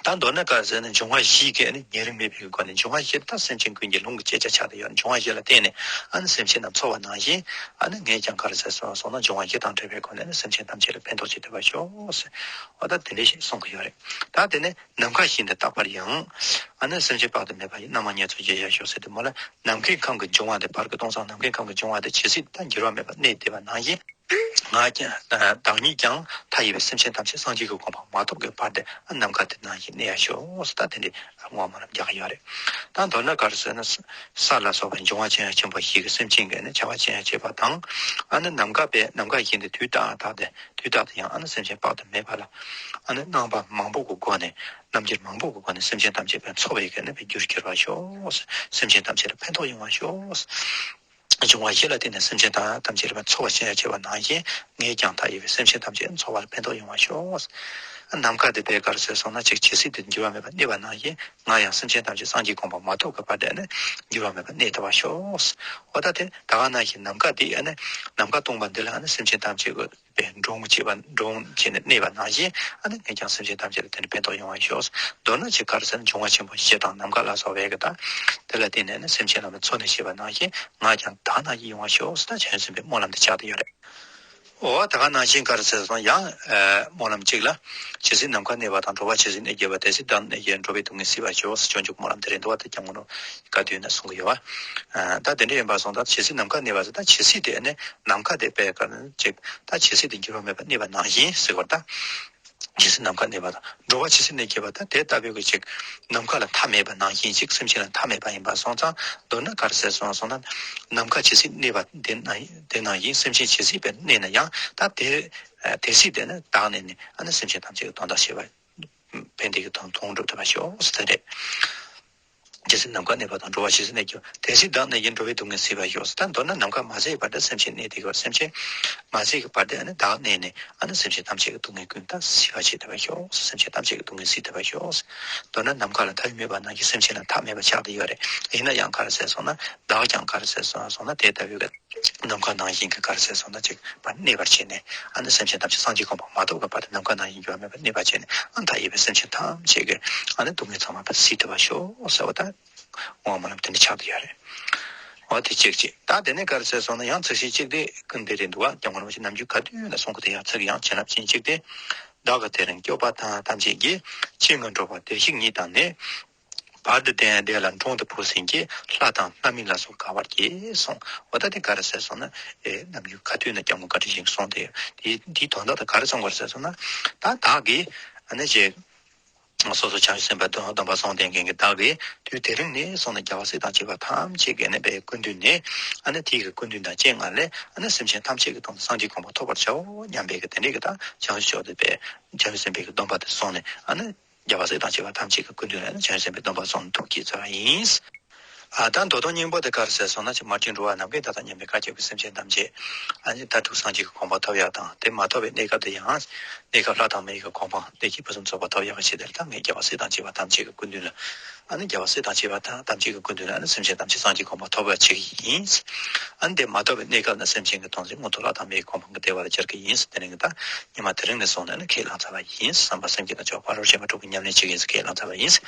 ད་མདོར་ན་ག་རེ་ཟེར་ན། འབྱུང་བ་བཞི་གི་ཨ་ནི་ཉེ་རིང་མེད་པའི་སྒོ་ནས། འབྱུང་བ་བཞི་ད་སེམས་ཅན་ཀུན་གྱི་ལུང་གི་བཅད་རྒྱ་ཆགས་ཏེ་ཡོད། འབྱུང་བ་བཞི་ལ་བརྟེན་ནས་ཨ་ནི་སེམས་ཅན་རྣམས་འཚོ་བ་ནང་བཞིན། ཨ་ནི་ངས་ཀྱང་ག་རེ་ཟེར་སོང་སོང་ན། འབྱུང་བ་བཞི་དང་འབྲེལ་བའི་སྒོ་ནས་ནི་སེམས་ཅན་ཐམས་ཅད་ལ་ཕན་ཐོགས་བྱེད་ཐུབ་པར་ཤོག་ཟེར། འོ་ད་དེ་འདྲ་ཞིག་གསུང་གི་ཡོད་རེད། ད་དེ་ནས་ནམ་མཁའ་བཞིན་དུ་རྟག་པར་ཡང་། ཨ་ནི་སེམས་ཅན་དཔག་ཏུ་མེད་པ་ཡི། རྣམ་མང་སྙེད་མཚོ་རྒྱུ་ཡང་ཤོག་ཟེར་དུས་མོ་ལ། ནམ་མཁའི་ཁམས་ཀྱི་འབྱུང་བ་དེ། བར་གྱི་སྟོང་སང་ནམ་མཁའི་ཁམས་ཀྱི་འབྱུང་བ་དེ་ཇི་སྲིད་ད་འགྱུར་བ་མེད་པར་གནས་བསྡད་པ་ནང་བཞིན། ང་ཀྱང་བདག་ཉིད་ཀྱང་མཐའ་ཡས་པའི་སེམས་ཅན་ཐམས་ཅད་སངས་རྒྱས་ཀྱི་གོ་འཕང་མ་ཐོབ་ཀྱི་བར་དུ་ནམ་མཁའ་དེ་ནང་བཞིན་གནས་ཡ་ཤོག་ཟེར། ད་དེ་འདྲའི་བསྔོ་སྨོན་ལམ་རྒྱག་གི་ཡོད་རེད། ད་མདོར་ན་ག་རེ་ཟེར་ན། ས་ལ་སོགས་པའི་འབྱུང་བ་ཅན་ཡང་ཆེན་པོ་བཞི་གི་སེམས་ཅན་གྱི་ནི་བྱ་བ་ཅན་ཡང་བྱེད་པ་དང་། ཨ་ནི་ནམ་མཁའ་པའི་ནམ་མཁའ་བཞིན་དུ་དུས་རྟག་ཏུ་དུས་རྟག་ཏུ་ཡང་ཨ་ནི་སེམས་ཅན་དཔག་ཏུ་མེད་པ་ལ། ཨ་ནི་རྣམ་པ་མང་པོ་གི་སྒོ་ནས། རྣམ་འགྱུར་མང་པོ་གི་སྒོ་ནས་སེམས་ཅན་ཐམས་ཅད་ཀྱི་འཚོ་བའི་གི་ནི་རྒྱུར་གྱུར་པར་ཤོག། སེམས་ཅན་ཐམས་ཅད་ལ་ཕན་ཐོགས་ཡོང་བར་ཤོག། འབྱུང་བ་བཞི་ལ་བརྟེན་ནས་སེམས་ཅན་དང་ཐམས་ཅད་ལ་འཚོ་བ་ཅན་ཡང་བྱེད་པ་ནང་བཞིན། ངས་ཀྱང་མཐའ་ཡས་པའི་སེམས་ཅན་ཐམས་ཅད་འཚོ་བར་ཕན་ཐོགས་ཡོང་བར་ཤོག། ནམ་མཁའ་དེ་དཔེ་ག་རེ་ཟེར་སོང་ན། ཅིག་ཇི་སྲིད་དུ་འགྱུར་བ་མེད་པར་གནས་པ་ནང་བཞིན། ང་ཡང་སེམས་ཅན་ཐམས་ཅད་སངས་རྒྱས་གོ་འཕང་མ་ཐོབ་ཀྱི་བར་དུ་ནི་འགྱུར་བ་མེད་པར་གནས་ཐུབ་པར་ཤོག། འོ་ད་དེ་ད་ག་ནང་བཞིན་ནམ་མཁའ་དེ་ནི་ནམ་མཁའ་སྟོང་པ་འདི་ལ་ནི་སེམས་ཅན་ཐམས་ཅད་ཀྱི་པའི་འབྲོང་བྱེད་པ། འབྲོང་བྱས་ནས་གནས་པ་ནང་བཞིན། ཨ་ནི་ངས་ཀྱང་སེམས་ཅན་ཐམས་ཅད་ལ་དེ་ནི་ཕན་ཐོགས་ཡོང་བར་ཤོག། མདོར་ན་ཅིག་ག་རེ་ཟེར་ན། འབྱུང་བ་ཆེན་པོ་བཞི་དང་ནམ་མཁའ་ལ་སོགས་པའི་གི་ད་དེ་ལ་བརྟེན་ནས་ནི་སེམས་ཅན་རྣམས་འཚོ་གནས་བྱེད་པ་ནང་བཞིན། ང་ཀྱང་དེ་ནང་བཞིན་ཡོང་བར་ཤོག་ཟེར། ད་བྱང་ཆུབ་སེམས་དཔའི་སྨོན་ལམ་དེ་ཆགས་བསྡད་ཡོད་རེད། འོ་ད་ག་ནང་བཞིན་ག་རེ་ཟེར་སོང་། ཡང་ཨ་སྨོན་ལམ་གཅིག་ལ། ཇི་སྲིད་ནམ་མཁའ་གནས་པ་དང་། འགྲོ་བ་ཇི་སྲིད་གནས་བརྒྱད་པ། དེ་སྲིད་བདག་གནས་བརྒྱད་འགྲོ་བའི་སྡུག་བསྔལ་སེལ་བར་ཤོག་ཟེར། སྤྱོད་འཇུག་སྨོན་ལམ་དེ་རེད་འདུག་བ། ད་སྐྱབས་མགོན་བཀའ་བསྡུས་ན་གསུང་གི་ཡོད་བ། ཨ་ད་དེ་འདྲ་ཡིན་པ་སོང་ཙང་། ཇི་སྲིད་ནམ་མཁའ་གནས་པ་ཟེར། ད་ཇི་སྲིད་དེ་ནི་ནམ་མཁའ་དེ་དཔེ་ག་ནི་ཅིག་ད་ཇི་སྲིད་དུ་འགྱུར་བ་མེད་པར་གནས་པ་ནང་བཞིན་ཟེར་བ་ད། ཇི་སྲིད་ནམ་མཁའ་གནས་པ་དང་། འགྲོ་བ་ཇི་སྲིད་གནས་བརྒྱད་པ། ད་དེ་ལྟ་བུའི་གི་ཅིག་ནམ་མཁའ་ལ་མཐའ་མེད་པ་ནང་བཞིན་ཅིག་སེམས་ཅན་ལ་མཐའ་མེད་པ་ཡིན་པ་སོང་ཙང་། མདོར་ན་ག་རེ་ཟེར་སོང་སོང་ན། ནམ་མཁའ་ཇི་སྲིད་གནས་པ་དེ་ན་དེ་ནང་བཞིན། སེམས་ཅན་ཇི་སྲིད་པའི་གནས་ན་ཡང་། ད་དེ་དེ་སྲིད་དེ་ནི་བདག་གནས་ནས་ཨ་ནི་སེམས་ཅན་ཐམས་ཅད་ཀྱི་དོན་དག་བྱེད་པ། ཕན་བདེ་གི་དོན་དོན་འགྲུབ་ཐུབ་པ་ཤོག་ཟེར་དེ་རེད། ཇི་སྲིད་ནམ་མཁའ་གནས་པ་དང་། འགྲོ་བ་ཇི་སྲིད་གནས་ཀྱང་། དེ་སྲིད་བདག་གནས་ཀྱི། འགྲོ་བའི་སྡུག་བསྔལ་སྲིད་པར་ཤོག། ད་མདོར་ན་ནམ་མཁའ་མ་ཟད་བར་དུ་སེམས་ཅན་གནས་དེ་གར། སེམས་ཅན་མ་ཟད་ཀྱི་བར་དུ་ཨ་ནི་བདག་གནས་ནས། ཨ་ནི་སེམས་ཅན་ཐམས་ཅད་ཀྱི་སྡུག་བསྔལ་ཀུན་ད་སེལ་བར་བྱེད་ཐུབ་པར་ཤོག། སེམས་ཅན་ཐམས་ཅད་ཀྱི་སྡུག་བསྔལ་སེལ་ཐུབ་པར་ཤོག། མདོར་ན་ནམ་མཁའ་ལ་མཐའ་ཡས་མེད་པ་ནང་བཞིན་སེམས་ཅན་ལ་མཐའ་མེད་པ་ཆགས་བསྡད་ཡོད་རེད། ཡིན་ན་ཡང་ག་རེ་ཟེར་སོང་ན། བདག་ཀྱང་ག་རེ་ཟེར་སོང་ན། དེ་ལྟ་བུའི་ནམ་མཁའ་ནང་བཞིན་གྱི་ག་རེ་ཟེར་སོང་ན། ཅིག་པར་གནས་པར་བྱས་ནས། ཨ་ནི་སེམས་ཅན་ཐམས་ཅད་སངས་རྒྱས་གོ་འཕང་མ་ཐོབ་ཀྱི་བར་དུ་ནམ་མཁའ་ནང་བཞིན་འགྱུར་བ་མེད་པར་གནས་པར་བྱས་ནས། ཨ་མཐའ་ཡས་པའི་སེམས་ཅན་ཐམས་ཅད་ཀྱི་ཨ་ནི་སྡུག་བསྔལ་ཚང་མ་ཕར་སེལ་ཐུབ་པར་ཤོག་ཟེར་བ་དང་། དབང་མ་ལམ་དེ་འདྲ་ཆགས་བསྡད་ཡོད་རེད། འོ་དེ་གཅིག་གཅིག་ད་དེ་ནས་ག་རེ་ཟེར་སོང་ན། ཡང་ཚིག་བཞི་གཅིག་དེ་ཀུན་དེ་རེད་འདུག་བ། སྐྱབས་མགོན་རིན་པོ་ཆེ་ནམ་རྒྱུན་ག་དུས་ཡིན་ན་གསུང་གི་དེ། ཡང་ཚིག་ཡང་བྱིན་རླབས་ཅན་གཅིག་དེ། བདག་གི་དེ་རིང་སྐྱོབ་པ་དང་ཐམས་ཅད་ཀྱི། ཕྱིར་ངས་འགྲོ་བ་བདེ་གཤེགས་ཉིད་དང་ནི། བར་དུ་བདེ་ཡང་བདེ་ལ་འགྲོ་འདི་བོས་ཟིན་གྱི། ལྷ་དང་ལྷ་མིན་ལ་སོགས་དགའ་བར་གྱིས་གསུངས། འོ་ད་དེ་ག་རེ་ཟེར་སོང་ན། ཨེ་ནམ་རྒྱུན་ག་དུས་ན་སྐྱབས་མགོན་བཀའ་དྲིན་ཅན་གྱིས་གསུངས་ཏེ། དེའི་དེའི་དོན་དག་དེ་ག་རེ་གསུངས་པ་རེད་ཟེར་སོང་ན། ད་བདག་གིས་ཨ་ནི་ཅིག་སོ་སོ་བྱང་ཆུབ་སེམས་དཔའི་སྡོམ་པ་སྲུང་བསྡད་མཁན་གྱི་བདག་གིས་དུས་དེ་རིང་ནས་བཟུང་ནས་རྒྱལ་བ་སྲས་དང་བཅས་པ་ཐམས་ཅད་ཀྱི་ནི་པའི་སྐུ་མདུན་ནས། ཨ་ནི་དེའི་གི་སྐུ་མདུན་དང་སྤྱན་སྔར་ལས། ཨ་ནི་སེམས་ཅན་ཐམས་ཅད་ཀྱི་དོན་དུ་སངས་རྒྱས་གོ་འཕང་ཐོབ་པར་བྱའོ་སྙམ་པའི་གི་དེ་འདྲའི་གི་ད་བྱང་ཆུབ་མཆོག་ཏུ་པའི་བྱང་ཆུབ་སེམས་དཔའི་གི་སྡོམ་པ་དེ་བསྲུངས་ནས། ཨ་ནི་རྒྱལ་བ་སྲས་དང་བཅས་པ་ཐམས་ཅད་ཀྱི་སྐུ་མདུན་ལ་ནི་བྱང་ཆུབ་སེམས་དཔའི་སྡོམ་པ་བསྲུངས་ནས་ཐུགས་བསྐྱེད་མཛད་པ་ཡིན། ཨ་ད་མདོ་དོན་སྙིང་པོ་དེ་ག་རེ་ཟེར་སོང་ན། ཅིག་མར་ཅིག་འགྲོ་བ་ནམ་མཁའི་མཐའ་དང་མཉམ་པའི་མཁའ་ཁྱབ་ཀྱི་སེམས་ཅན་ཐམས་ཅད། ཨ་ནི་མཐར་ཐུག་སངས་རྒྱས་ཀྱི་གོ་འཕང་ཐོབ་ཡག་དང་། དེ་མ་ཐོབ་པའི་གནས་སྐབས་དེ་ཡང་། གནས་སྐབས་ལྷ་དང་མིའི་གི་གོ་འཕང་བདེ་སྐྱིད་ཕུན་སུམ་ཚོགས་པ་ཐོབ་ཡག་གི་ཆེད་དུ། ད་ངས་རྒྱལ་བ་སྲས་དང་བཅས་པ་ཐམས་ཅད་ཀྱི་སྐུ་མདུན་ལ། ཨ་ནི་རྒྱལ་བ་སྲས་དང་བཅས་པ་ཐམས་ཅད་ཀྱི་སྐུ་མདུན་ལ། ཨ་ནི་སེམས་ཅན་ཐམས་ཅད་སངས་རྒྱས་གོ་འཕང་ཐོབ་པར་བྱེད་ཀྱི་ཡིན། ཨ་ནི་དེ་མ་ཐོབ་པའི་གནས་སྐབས་ན་སེམས་ཅན་གྱི་དོན་ཚེ་མངོན་མཐོ་ལྷ་དང་མིའི་གོ་འཕང་གི་བདེ་བ་ལ་སྦྱར་གྱི་ཡིན་ཟེར། དེ་རིང་གི་ད་ཉི་མ་དེ་རིང་ནས་བཟུང་ནས་ནི་ཁས་བླངས་ཚར་བ་ཡིན། བསམ་པ་སེམས་བསྐྱེད་དང་ཕྱོགས་ཕ་རོལ་ཕྱིན་པ་དྲུག་གི་ཉམས་ལེན་བྱེད་ཀྱི་ཡིན་ཟེར་ཁས་བླངས་ཚར་བ་ཡིན།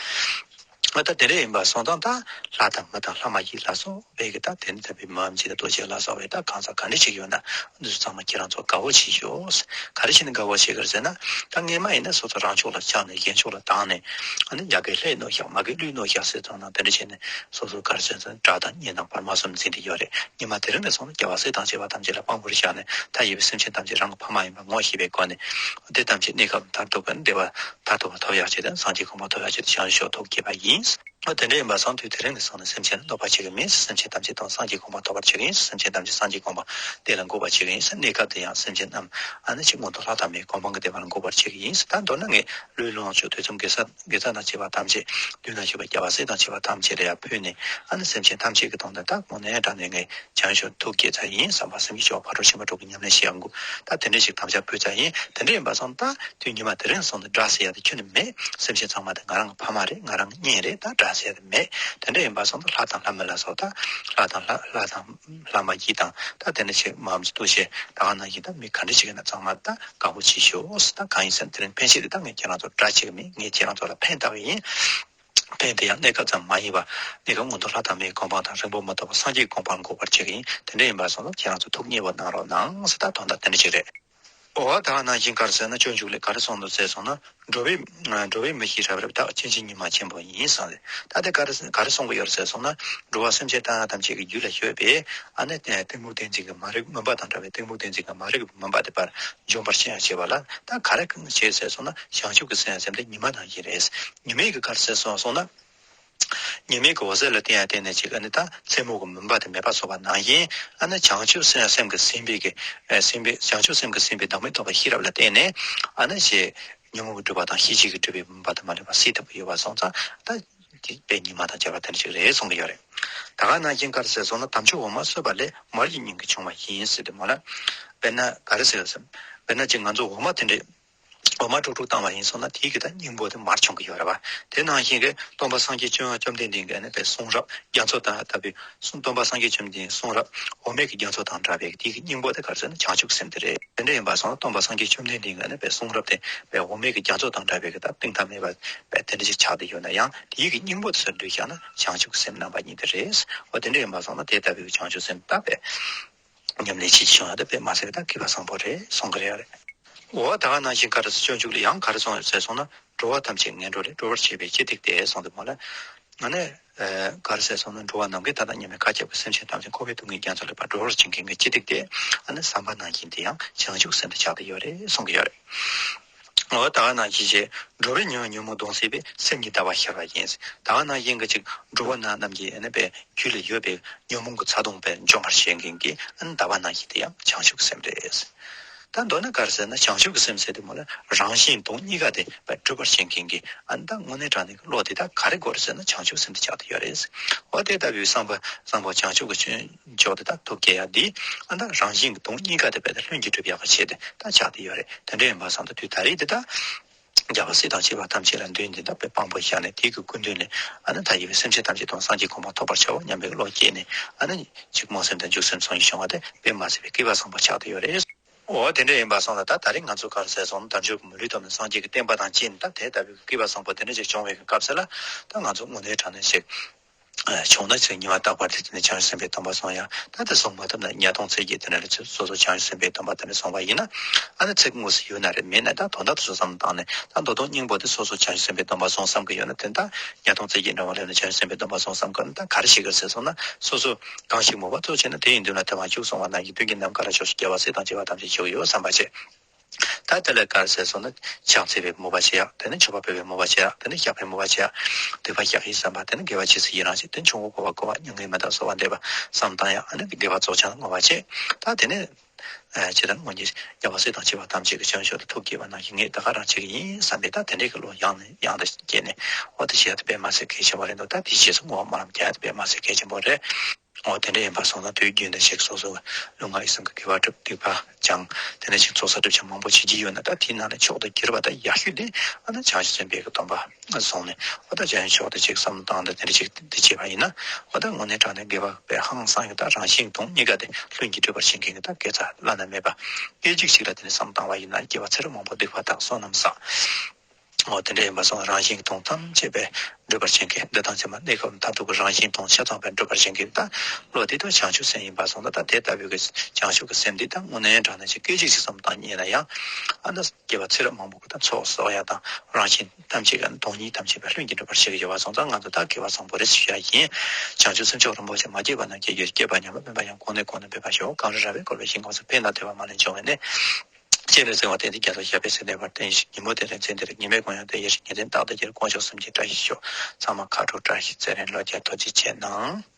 ཨ་ད་དེ་འདྲ་ཡིན་པ་སོང་ཙང་། ད་ལྷ་དང་མི་དང་ལྷ་མ་ཡིན་ལ་སོགས་པའི་གི་ད་དེ་ནི་ད་བི་མ་མ་ཅི་ད་རྡོ་རྗེ་ལ་སོགས་པའི་ད་གང་ཟག་ག་འདྲ་ཞིག་ཡོད་ན། འདི་ཚོ་ཚང་མ་ཁྱེད་རང་ཚོ་དགའ་བོ་བྱེད་ཤོག། ག་རེ་བྱས་ནས་དགའ་བོ་བྱེད་དགོས་ཟེར་ན། ད་སྔས་མ་ཡིན་ན་སོ་སོ་རང་ཕྱོགས་ལ་ཆགས་ནས་གཞན་ཕྱོགས་ལ་བཏང་ནས། ཨ་ནི་ཡ་གི་ལྷའི་ནོར་བཞག་མ་གི་ཀླུའི་ནོར་བཞག་ཟེར་ཙང་ན། དེ་འདྲ་བྱས་ནས་སོ་སོ་ག་རེ་ཟེར་ན་དགྲ་དང་གཉེན་དང་བར་མ་གསུམ་འཛིན་བསྡད་ཡོད་རེད། ཉི་མ་དེ་རིང་ནས་བཟུང་ན་རྒྱལ་བ་སྲས་དང་བཅས་པ་ཐམས་ཅད་ལ་དཔང་པོར་བཞག་ནས། མཐའ་ཡས་པའི་སེམས་ཅན་ཐམས་ཅད་རང་གི་ཕ་མ་ཡིན་པ་ངོ་ཤེས་པའི་སྒོ་ནས། དེ་ཐམས་ཅད་གནས་སྐབས་མཐར་ཐུག་གི་བདེ་བ་མཐར་ཐུག་པ་ཐོབ་ཡག་ཆེད་དུ། སངས་རྒྱས་གོ་འཕང་ཐོབ་ཡག་ཆེད་དུ་བྱང་ཆུབ་མཆོག་ཐུགས་བསྐྱེད་པ་ཡིན། ཨ་དེ་འདྲ་ཡིན་པ་སོང་དུས་དེ་རིང་ནས་བཟུང་ནས་སེམས་ཅན་ལ་གནོད་པ་བྱེད་ཀྱི་མིན། སེམས་ཅན་ཐམས་ཅད་དང་སངས་རྒྱས་གོ་འཕང་ཐོབ་པར་བྱེད་ཀྱི་ཡིན། སེམས་ཅན་ཐམས་ཅད་སངས་རྒྱས་གོ་འཕང་དེ་ལ་འགོད་པར་བྱེད་ཀྱི་ཡིན། གནས་སྐབས་དེ་ཡང་སེམས་ཅན་རྣམས་ཨ་ནི་ཅིག་མངོན་མཐོ་ལྷ་དང་མིའི་གོ་འཕང་གི་བདེ་བ་ལ་འགོད་པར་བྱེད་ཀྱི་ཡིན། ད་མདོར་ན་ངས་ལུས་ལོངས་སྤྱོད་དུས་གསུམ་དགེ་རྩ་དགེ་རྩ་དང་བཅས་པ་ཐམས་ཅད། མདུན་ན་བཞུགས་པའི་རྒྱལ་བ་སྲས་དང་བཅས་པ་ཐམས་ཅད་ལ་ཡང་ཕུལ་ནས། ཨ་ནི་སེམས་ཅན་ཐམས་ཅད་ཀྱི་དོན་དུ་ད་དངོས་གནས་དྲང་གནས་ངས་བྱང་ཆུབ་ཐུགས་བསྐྱེད་ཚར་ཡིན། བསམ་པ་སེམས་བསྐྱེད་ཕྱོགས་ཕ་རོལ་ཕྱིན་པ་དྲུག་གི་ཉམས་ལེན་བྱེད་ཡོང་གི། ད་དེ་འདྲ་ཞིག་དམ་བཅའ་ཕུལ་ཚར་ཡིན། དེ་འདྲ་ཡིན་པ་སོང་ད་དུས་ཉི་མ་དེ་རིང་སོང་ད་དགྲ་ཟེར་ཡ་དེ་ཁྱོན་ནས་མེད། སེམས་ཅན་ཚང་མ་དེ་ང་རང་གི་ཕ་མ་རེད། ང་རང་གི་གཉེན་རེད། ད་དགྲ་ཟེར་ཡ་དེ་མེད། དེ་འདྲ་ཡིན་པ་སོང་ད་ལྷ་དང་ལྷ་མིན་ལ་སོགས། ད་ལྷ་དང་ལྷ་ལྷ་དང་ལྷ་མ་ཡིན་དང་། ད་དེ་འདྲ་ཞིག་མ་འོངས་ལྟོས་ཤེས། ད་ག་ནང་བཞིན་ད་མི་ག་འདྲ་ཞིག་ཡིན་ན་ཚང་མ་ད་དགའ་པོ་བྱེད་ཤོག། ད་གང་ཡིན་ཟེར་ན། དེ་རིང་ཕན་ཆད་དེ་ད་ངས་ཁྱེད་རང་ཚོར་དགྲ་བྱེད་ཀྱི་མིན། ངས་ཁྱེད་རང་ཚོ་ལ་ཕན་བཏགས་ཀྱི་ཡིན། ཕན་དེ་ཡང་གནས་སྐབས་ཙམ་མ་ཡིན་པ། གནས་སྐབས་མངོན་མཐོ་ལྷ་དང་མིའི་གོ་འཕང་དང་། རིང་པོ་མ་ཐོགས་པར་སངས་རྒྱས་ཀྱི་གོ་འཕང་འགོད་པར་བྱེད་ཀྱི་ཡིན། དེ་འདྲ་ཡིན་པ་སོང་ཙང་ཁྱེད་རང་ཚོ་ཐུགས་མཉེས་པོ་གནང་རོགས་གནང་ཟེར། ད་དོན་དག་དེ་འདྲ་ཅིག་རེད། འོ་ད་ག་ནང་བཞིན་ག་རེ་ཟེར་ན། སྤྱོད་འཇུག་ལས་ག་རེ་གསུངས་འདུག་ཟེར་སོང་ན། འགྲོ་བའི་འགྲོ་བའི་མི་ཤེས་རབ་རིབ་དག། ཕྱིན་ཅི་མྱུར་མ་ཆེན་པོ་ཡིན་གསུངས་ཏེ། ད་དེ་ག་རེ་ག་རེ་གསུང་གི་ཡོད་རེད་ཟེར་སོང་ན། འགྲོ་བ་སེམས་ཅན་དག་ཐམས་ཅད་ཀྱི་རྒྱུད་ལ་ཡོད་པའི་ཨ་ནི་གཏི་མུག་བདེན་འཛིན་གྱི་མ་རིག་མུན་པ་དང་འདྲ་བའི་གཏི་མུག་བདེན་འཛིན་གྱི་མ་རིག་གི་མུན་པ་དེ་ཕར་འཇོམས་པར་བྱེད་ཡང་བྱེད་པ་ལ། ད་ག་རེ་བྱེད་ཟེར་སོང་ན། བྱང་ཆུབ་ཀྱི་སེམས་ཟེར་དེ་ཉི་མ་ནང་བཞིན་རེད། ཉི་མས་གི་ག་རེ་ཟེར་སོང་སོང་ན། ཉི་མའི་གི་འོད་ཟེར་ལ་བརྟེན་ཡང་བརྟེན་ནས་ཅིག་ཨ་ནི་ད་མཚན་མོ་གི་མུན་པ་དེ་མེད་པ་བཟོ་བ་ནང་བཞིན། ཨ་ནི་བྱང་ཆུབ་སེམས་སེམས་ཀྱིས་ཟིན་པའི་གི་ཨ་ཟིན་པའི་བྱང་ཆུབ་སེམས་ཀྱིས་ཟིན་པའི་བདག་མེད་རྟོགས་པའི་ཤེས་རབ་ལ་བརྟེན་ནས། ཨ་ནི་ཞེས་ཉོན་མོངས་ཀྱིས་སྒྲིབ་པ་དང་ཤེས་བྱེད་ཀྱིས་སྒྲིབ་པའི་མུན་པ་དེ་མ་ལུས་པ་སེལ་ཐུབ་ཀྱི་ཡོད་པ་སོང་ཙང་། ད་དེ་དཔེ་ཉི་མ་དང་བཅས་པ་དེ་འདྲ་ཞིག་རེད་གསུང་གི་ཡོད་རེད། ད་ག་ནང་བཞིན་ག་རེ་ཟེར་སོང་ན། དམ་ཆོས་འོ་མ་བསྲུབས་པ་ལས། མར་གྱི་སྙིང་གི་ཆུང་བ་ཡིན་ཟེར་དེ་མོ་ལ། དཔེར་ན་ག་རེ་ཟེར་ཟེར། དཔེར་ན་ཅིག་ང་ཚོ་འོ་མ་དེ་འདྲས། འོ་མ་དཀྲུག་དཀྲུག་བཏང་བ་ཡིན་སོང་ན། དེའི་གི་ད་སྙིང་པོ་དེ་མར་བྱུང་གི་ཡོད་རེད་བ། དེ་ནང་བཞིན་གྱི་སྟོན་པ་སངས་རྒྱས་བཅོམ་བཅོམ་ལྡན་འདས་ཀྱི་ཨ་ནི་པའི་གསུང་རབ་རྒྱ་མཚོ་དང་ལྟ་བུའི་གསུང་། སྟོན་པ་སངས་རྒྱས་བཅོམ་ལྡན་འདས་གསུང་རབ་འོ་མའི་གི་རྒྱ་མཚོ་དང་འདྲ་བའི་དེའི་གི་སྙིང་པོ་དེ་ག་རེ་ཟེར་ན་བྱང་ཆུབ་སེམས་དེ་རེད། དེ་འདྲ་ཡིན་པ་སོང་ན་སྟོན་པ་སངས་རྒྱས་བཅོམ་ལྡན་འདས་ཀྱི་ཨ་ནི་པའི་གསུང་རབ་དེ་པའི་འོ་མའི་གི་རྒྱ་མཚོ་དང་འདྲ་བའི་གི་ད་གཏིང་མཐའ་མེད་པ་པའི་དེ་འདྲ་ཞིག་ཆགས་བསྡད་ཡོད་ན་ཡང་། དེའི་གི་སྙིང་པོ་དེ་ཚུར་བསྡུས་བཞག་ན་བྱང་ཆུབ་སེམས་རྣམ་པ་གཉིས་དེ་རེད། འོ་དེ་འདྲ་ཡིན་པ་སོང་ན་དེ་ལྟ་བུའི་བྱང་ཆུབ་སེམས་ད་པའི་ཉམས་ལེན་བྱེད་ཀྱི་བྱུང་ཡ་དེ་དཔེ་མ་ཟད་ད་སྐལ་པ་བཟང་པོ་རེད་གསུང་གི་རེད་རེད། འོ་ད་ག་ནང་བཞིན་ག་རེ་ཟེར། སྤྱོད་འཇུག་ལས་ཡང་ག་རེ་གསུངས་ཡོད་ཟེར་སོང་ན། འགྲོ་བ་ཐམས་ཅད་ངན་འགྲོ་ལས། སྒྲོལ་བར་བྱེད་པའི་སྤྱི་ཏིག་སྟེ་གསུངས་ཏེ་མོ་ལ། ང་ནི་ག་རེ་ཟེར་སོང་ན། འགྲོ་བ་ནམ་མཁའི་མཐའ་དང་མཉམ་པའི་མཁའ་ཁྱབ་ཀྱི་སེམས་ཅན་ཐམས་ཅད་འཁོར་བའི་སྡུག་བསྔལ་རྒྱ་མཚོ་ལས་ཕར་སྒྲོལ་བར་བྱེད་མཁན་གྱི་སྤྱི་ཏིག་སྟེ། ཨ་ནི་ཟམ་པ་ནང་བཞིན་དེ་ཡང་བྱང་ཆུབ་སེམས་དེ་ཆགས་ཏེ་ཡོད་རེད་གསུང་གི་ཡོད་རེད། འོ་ད་ག་ནང་བཞིན་བྱས། འགྲོ་བའི་ཉོན་ཉོན་མོངས་གདོན་བསལ་བའི། སེམས་ཉིད་དག་པ་ཤར་བ་ཡིན། ད་ག་ནང་བཞིན་གྱི་ཅིག་འགྲོ་བ་ན་རྣམས་ཀྱི་ཨ་ནི་པའི་རྒྱུད་ལ་ཡོད་པའི་ཉོན་མོངས་ཀྱི་ཚ་གདུང་པའི་འཇོམས་པར་བྱེད་མཁན་གྱི་ཨ་ནི་དག་པ་ནང་བཞིན་དེ་ཡང་བྱང་ཆུབ་སེམས་རེད། ད་མདོར་ན་ག་རེ་ཟེར་ན་བྱང་ཆུབ་ཀྱི་སེམས་ཟེར་དུས་མོ་ལ་རང་གཞན་དོན་གཉིས་ཀ་དེ་སྒྲུབ་པར་བྱེད་མཁན་གྱི་ཨ་ནི་ད་དངོས་གནས་དྲང་གནས་ཀྱི་བློ་དེ་ད་ག་རེ་དགོས་རེད་ཟེར་ན་བྱང་ཆུབ་སེམས་དེ་ཆགས་བསྡད་ཡོད་རེད། འོ་དེ་ལྟ་བུའི་བསམ་པ་བཟང་པོ་བྱང་ཆུབ་ཀྱི་ཕྱོགས་དེ་ད་ཐུགས་བསྐྱེད་ཡག་འདི་ཨ་ནི་ད་རང་གཞན་གྱི་དོན་གཉིས་ཀ་དེ་རྦད་དེ་ལྷུན་གྱིས་གྲུབ་ཡག་གི་ཆེད་དུ་ད་ཆགས་བསྡད་ཡོད་རེད། དེ་འདྲ་ཡིན་པ་སོང་ཙང་དུས་ད་རེས་དེ་ད། རྒྱལ་བ་སྲས་དང་བཅས་པ་ཐམས་ཅད་ལ་མདུན་དེ་དག་པའི་དཔང་པོ་བཞག་ནས་དེའི་གི་སྐུ་མདུན་ནས་ཨ་ནི་མཐའ་ཡས་པའི་སེམས་ཅན་ཐམས་ཅད་དང་སངས་རྒྱས་གོ་འཕང་ཐོབ་པར་བྱའོ་སྙམ་པའི་བློ་སྐྱེས་ནས་ཨ་ནི་ཅིག་སྨོན་སེམས་དང་འཇུག་སེམས་ཚང་བའི་བྱུང་བ་དེ་དཔེ་མ་སྲིད་པའི་སྐལ་བ་བཟང་པོ་ཆགས་བསྡད་ཡོད་རེད། འོ་དེ་འདྲ་ཡིན་པ་སོང་ལ་ད་ད་རེས་ང་ཚོ་ག་རེ་ཟེར་སོང་ན་དལ་འབྱོར་གྱི་མི་ལུས་ཐོབ་ནས་སངས་རྒྱས་ཀྱི་བསྟན་པ་དང་བཅས་ནས་ད་དེ་ལྟ་བུའི་སྐལ་བ་བཟང་པོ་དེ་འདྲ་ཅིག་བྱུང་བའི་སྐབས་སུ་ལ་ད་ང་ཚོ་དངོས་གནས་དྲང་གནས་ཅིག་བྱུང་ན་ཚེ་ཉི་མ་རྟག་པར་དེ་དེ་ནས་བྱང་ཆུབ་སེམས་དཔའི་སྡོམ་པ་སྲུང་ཡ། ད་དེ་སྲུང་མ་ཐུབ་ན་ཉ་སྟོང་ཚེ་བརྒྱད་དེ་འདྲ་ལ་ཚུར་སོ་སོ་བྱང་ཆུབ་སེམས་དཔའི་སྡོམ་པ་དེ་འདྲ་སྲུང་བ་ཡིན་ན། ཨ་ནི་ཚེ་དངོས་སུ་ཡོད་ན་རེད་མེད་ན་ད་དོན་དག་དེ་ཚོ་བསམ་བཏང་ནས་ད་མདོ་དོན་སྙིང་པོ་དེ་སོ་སོ་བྱང་ཆུབ་སེམས་དཔའི་སྡོམ་པ་སྲུང་བསམ་གི་ཡོད་ན་དེ་ད་ཉ་སྟོང་ཚེ་བརྒྱད་འདྲ་བ་ལ་ནི་བྱང་ཆུབ་སེམས་དཔའི་སྡོམ་པ་སྲུང་བསམ་གི་ན་ད་ག་རེ་བྱེད་དགོས་ཟེར་སོང་ན་སོ་སོ་གང་ཞིག་མོས་པ་མཐོ་ཆེ་ན་དེ་ཡི་མདུན་ལ་དེ་བ་འཇུག་གསུང་བ་ནང་བཞིན་མདུན་གྱི་ནམ་མཁའ་ལ་ཕྱོགས་བཅུའི་རྒྱལ་བ་སྲས་དང་བཅས་པ་ཐམས་ཅད་བཞུགས་ཡོད་བསམ་པ་བྱེད། ད་དེ་ལས་ག་རེ་ཟེར་སོང་ན་ཕྱག་འཚལ་བའི་མོས་པ་བྱེད་ཡག་དེ་ནས་མཆོད་པ་ཕུལ་བའི་མོས་པ་བྱེད་ཡག་དེ་ནས་བཤགས་པའི་མོས་པ་བྱེད་ཡག་སྡིག་པ་བཤགས་ཡིན་བསམ་པ་དེ་ནས་དགེ་བ་ཇི་སྲིད་ཡིན་རང་བཞིན་དེ་ནས་ཆུང་ངུ་གོ་བ་གོ་བ་མྱ་ངན་མི་འདའ་གསོལ་བ་འདེབས་པ་བསམ་བཏང་ཡག་ཨ་ནི་དགེ་བ་རྫོགས་བྱང་བསྔོ་བ་བྱེད། ད་དེ་ནས་ཇི་ལྟར་སྔོན་གྱི་རྒྱལ་བ་སྲས་དང་བཅས་པ་ཐམས་ཅད་ཀྱི་བྱང་ཆུབ་ཏུ་ཐུགས་བསྐྱེད་པ་ནང་བཞིན་ངས་ད་ག་རང་བྱེད་ཀྱི་ཡིན་བསམ་པའི་ད་དེ་འདྲའི་གི་བློ་ཡང་ནས་ཡང་དུ་བསྐྱེད་ནས་འོ་དེ་བྱེད་ཡག་དེ་དཔེ་མ་སྲིད་གལ་ཆེན་པོ་རེད་འདུག་ད་དེའི་རྗེས་སུ་བསྔོ་བ་སྨོན་ལམ་རྒྱག་ཡག་དེ་དཔེ་མ་སྲིད་གལ་ཆེན་པོ་རེད། འོ་དེ་འདྲ་ཡིན་པ་སོང་ན་དུས་རྒྱུན་དུ་ཞིག་སོ་སོ་ལུས་ངག་ཡིད་གསུམ་གྱི་དགེ་བ་སྒྲུབ་སྡིག་པ་སྦྱང་དེ་ནས་ཞིག་ཚོགས་བསགས་སྒྲུབ་བྱ་མང་པོ་བྱེད་ཀྱི་ཡོད་ན་ད་དེའི་ནང་ནས་མཆོག་ཏུ་གྱུར་པ་ད་ཡག་ཤོས་དེ་ཨ་ནི་བྱང་ཆུབ་སེམས་དཔའི་གི་སྡོམ་པ་བཟུང་ནས་འོ་ད་བྱང་ཆུབ་མཆོག་ཏུ་ཅིག་བསམ་བཏང་དང་དེ་འདྲ་ཅིག་དེ་བྱས་པ་ཡིན་ན་འོ་ད་དངོས་གནས་དྲང་གནས་དགེ་བ་དཔེ་ཧང་སང་ཡོད། ད་རང་གཞན་དོན་གཉིས་ཀ་དེ་ལྷུན་གྱིས་གྲུབ་པར་བྱེད་མཁན་གྱི་ད་དགེ་རྩ་བླ་ན་མེད་པ་སྐད་ཅིག་ཞིག་ལ་དེ་ནས་བསམ་བཏང་བ་ཡིན་ན་དགེ་བ་ཚེ་རབས་མང་པོ་སྡིག་པ་དག་བསོད་ནམས་བསགས། འོ་དེ་འདྲ་ཡིན་པ་སོང་རང་བཞིན་གྱི་དོན་ཐམས་ཅད་པས་སྒྲུབ་པར་བྱེད་མཁན་འདི་དང་ཕྱི་མ་གནས་སྐབས་མཐར་ཐུག་གི་རང་བཞིན་དོན་ཆ་ཚང་པས་སྒྲུབ་པར་བྱེད་མཁན་ད་བློ་དེ་དག་བྱང་ཆུབ་སེམས་ཡིན་པ་སོང་ད་ད་དེ་ལྟ་བུའི་གི་བྱང་ཆུབ་ཀྱི་སེམས་འདི་ད་དངོས་གནས་དྲང་གནས་ཀྱི་སྐད་ཅིག་ཅིག་བསམ་བཏང་ཉན་ན་ཡང་ཨ་ནི་དགེ་བ་ཚེ་རབས་མང་པོ་གི་ད་ཚོགས་གསོག་ཡ་དང་རང་བཞིན་ཐམས་ཅད་ཀྱི་དོན་གཉིས་ཐམས་ཅད་པས་ལྷུན་གྱིས་གྲུབ་པར་བྱེད་ཀྱི་ཡོད་པ་སོང་ཙང་ང་ཚོ་ད་དགེ་བ་བཟང་པོ་རེ་ཞུ་ཡ་ཡིན། བྱང་ཆུབ་སེམས་མཆོག་རིན་པོ་ཆེ་མ་སྐྱེས་པ་རྣམས་སྐྱེ་གྱུར། སྐྱེས་པ་ཉམས་པ་སྨོན་པ་ཡང་གོང་ནས་གོང་དུ་འཕེལ་བར་ཤོག་གངས་རི་ར་བས་བསྐོར་བའི་ཞིང་ཁམས་སུ་ཕན་དང་བདེ་བ་མ་ལུས་འབྱུང་བའི་གནས། སྤྱན་རས་གཟིགས་དབང་བསྟན་འཛིན་རྒྱ་མཚོ་ཞབས་པད་སྲིད་མཐའི་བར་བརྟན་ཞིང་། ཉིན་མོ་དེ་རིང་མཚན་དེ་རིང་ཉི་མའི་གུང་ཡང་བརྟན་ཡིད་བཞིན་ཉི་སྟེང་སྟག་ལྡིར་དཀོན་མཆོག་གསུམ་གྱི་བཀྲ་ཤིས་ཤོག་ཚང་མ་ཁ་དྲོ་བཀྲ་ཤིས་བདེ་ལེགས་ལོ་བརྒྱ་ཐུགས་རྗེ་ཆེ་གནང་།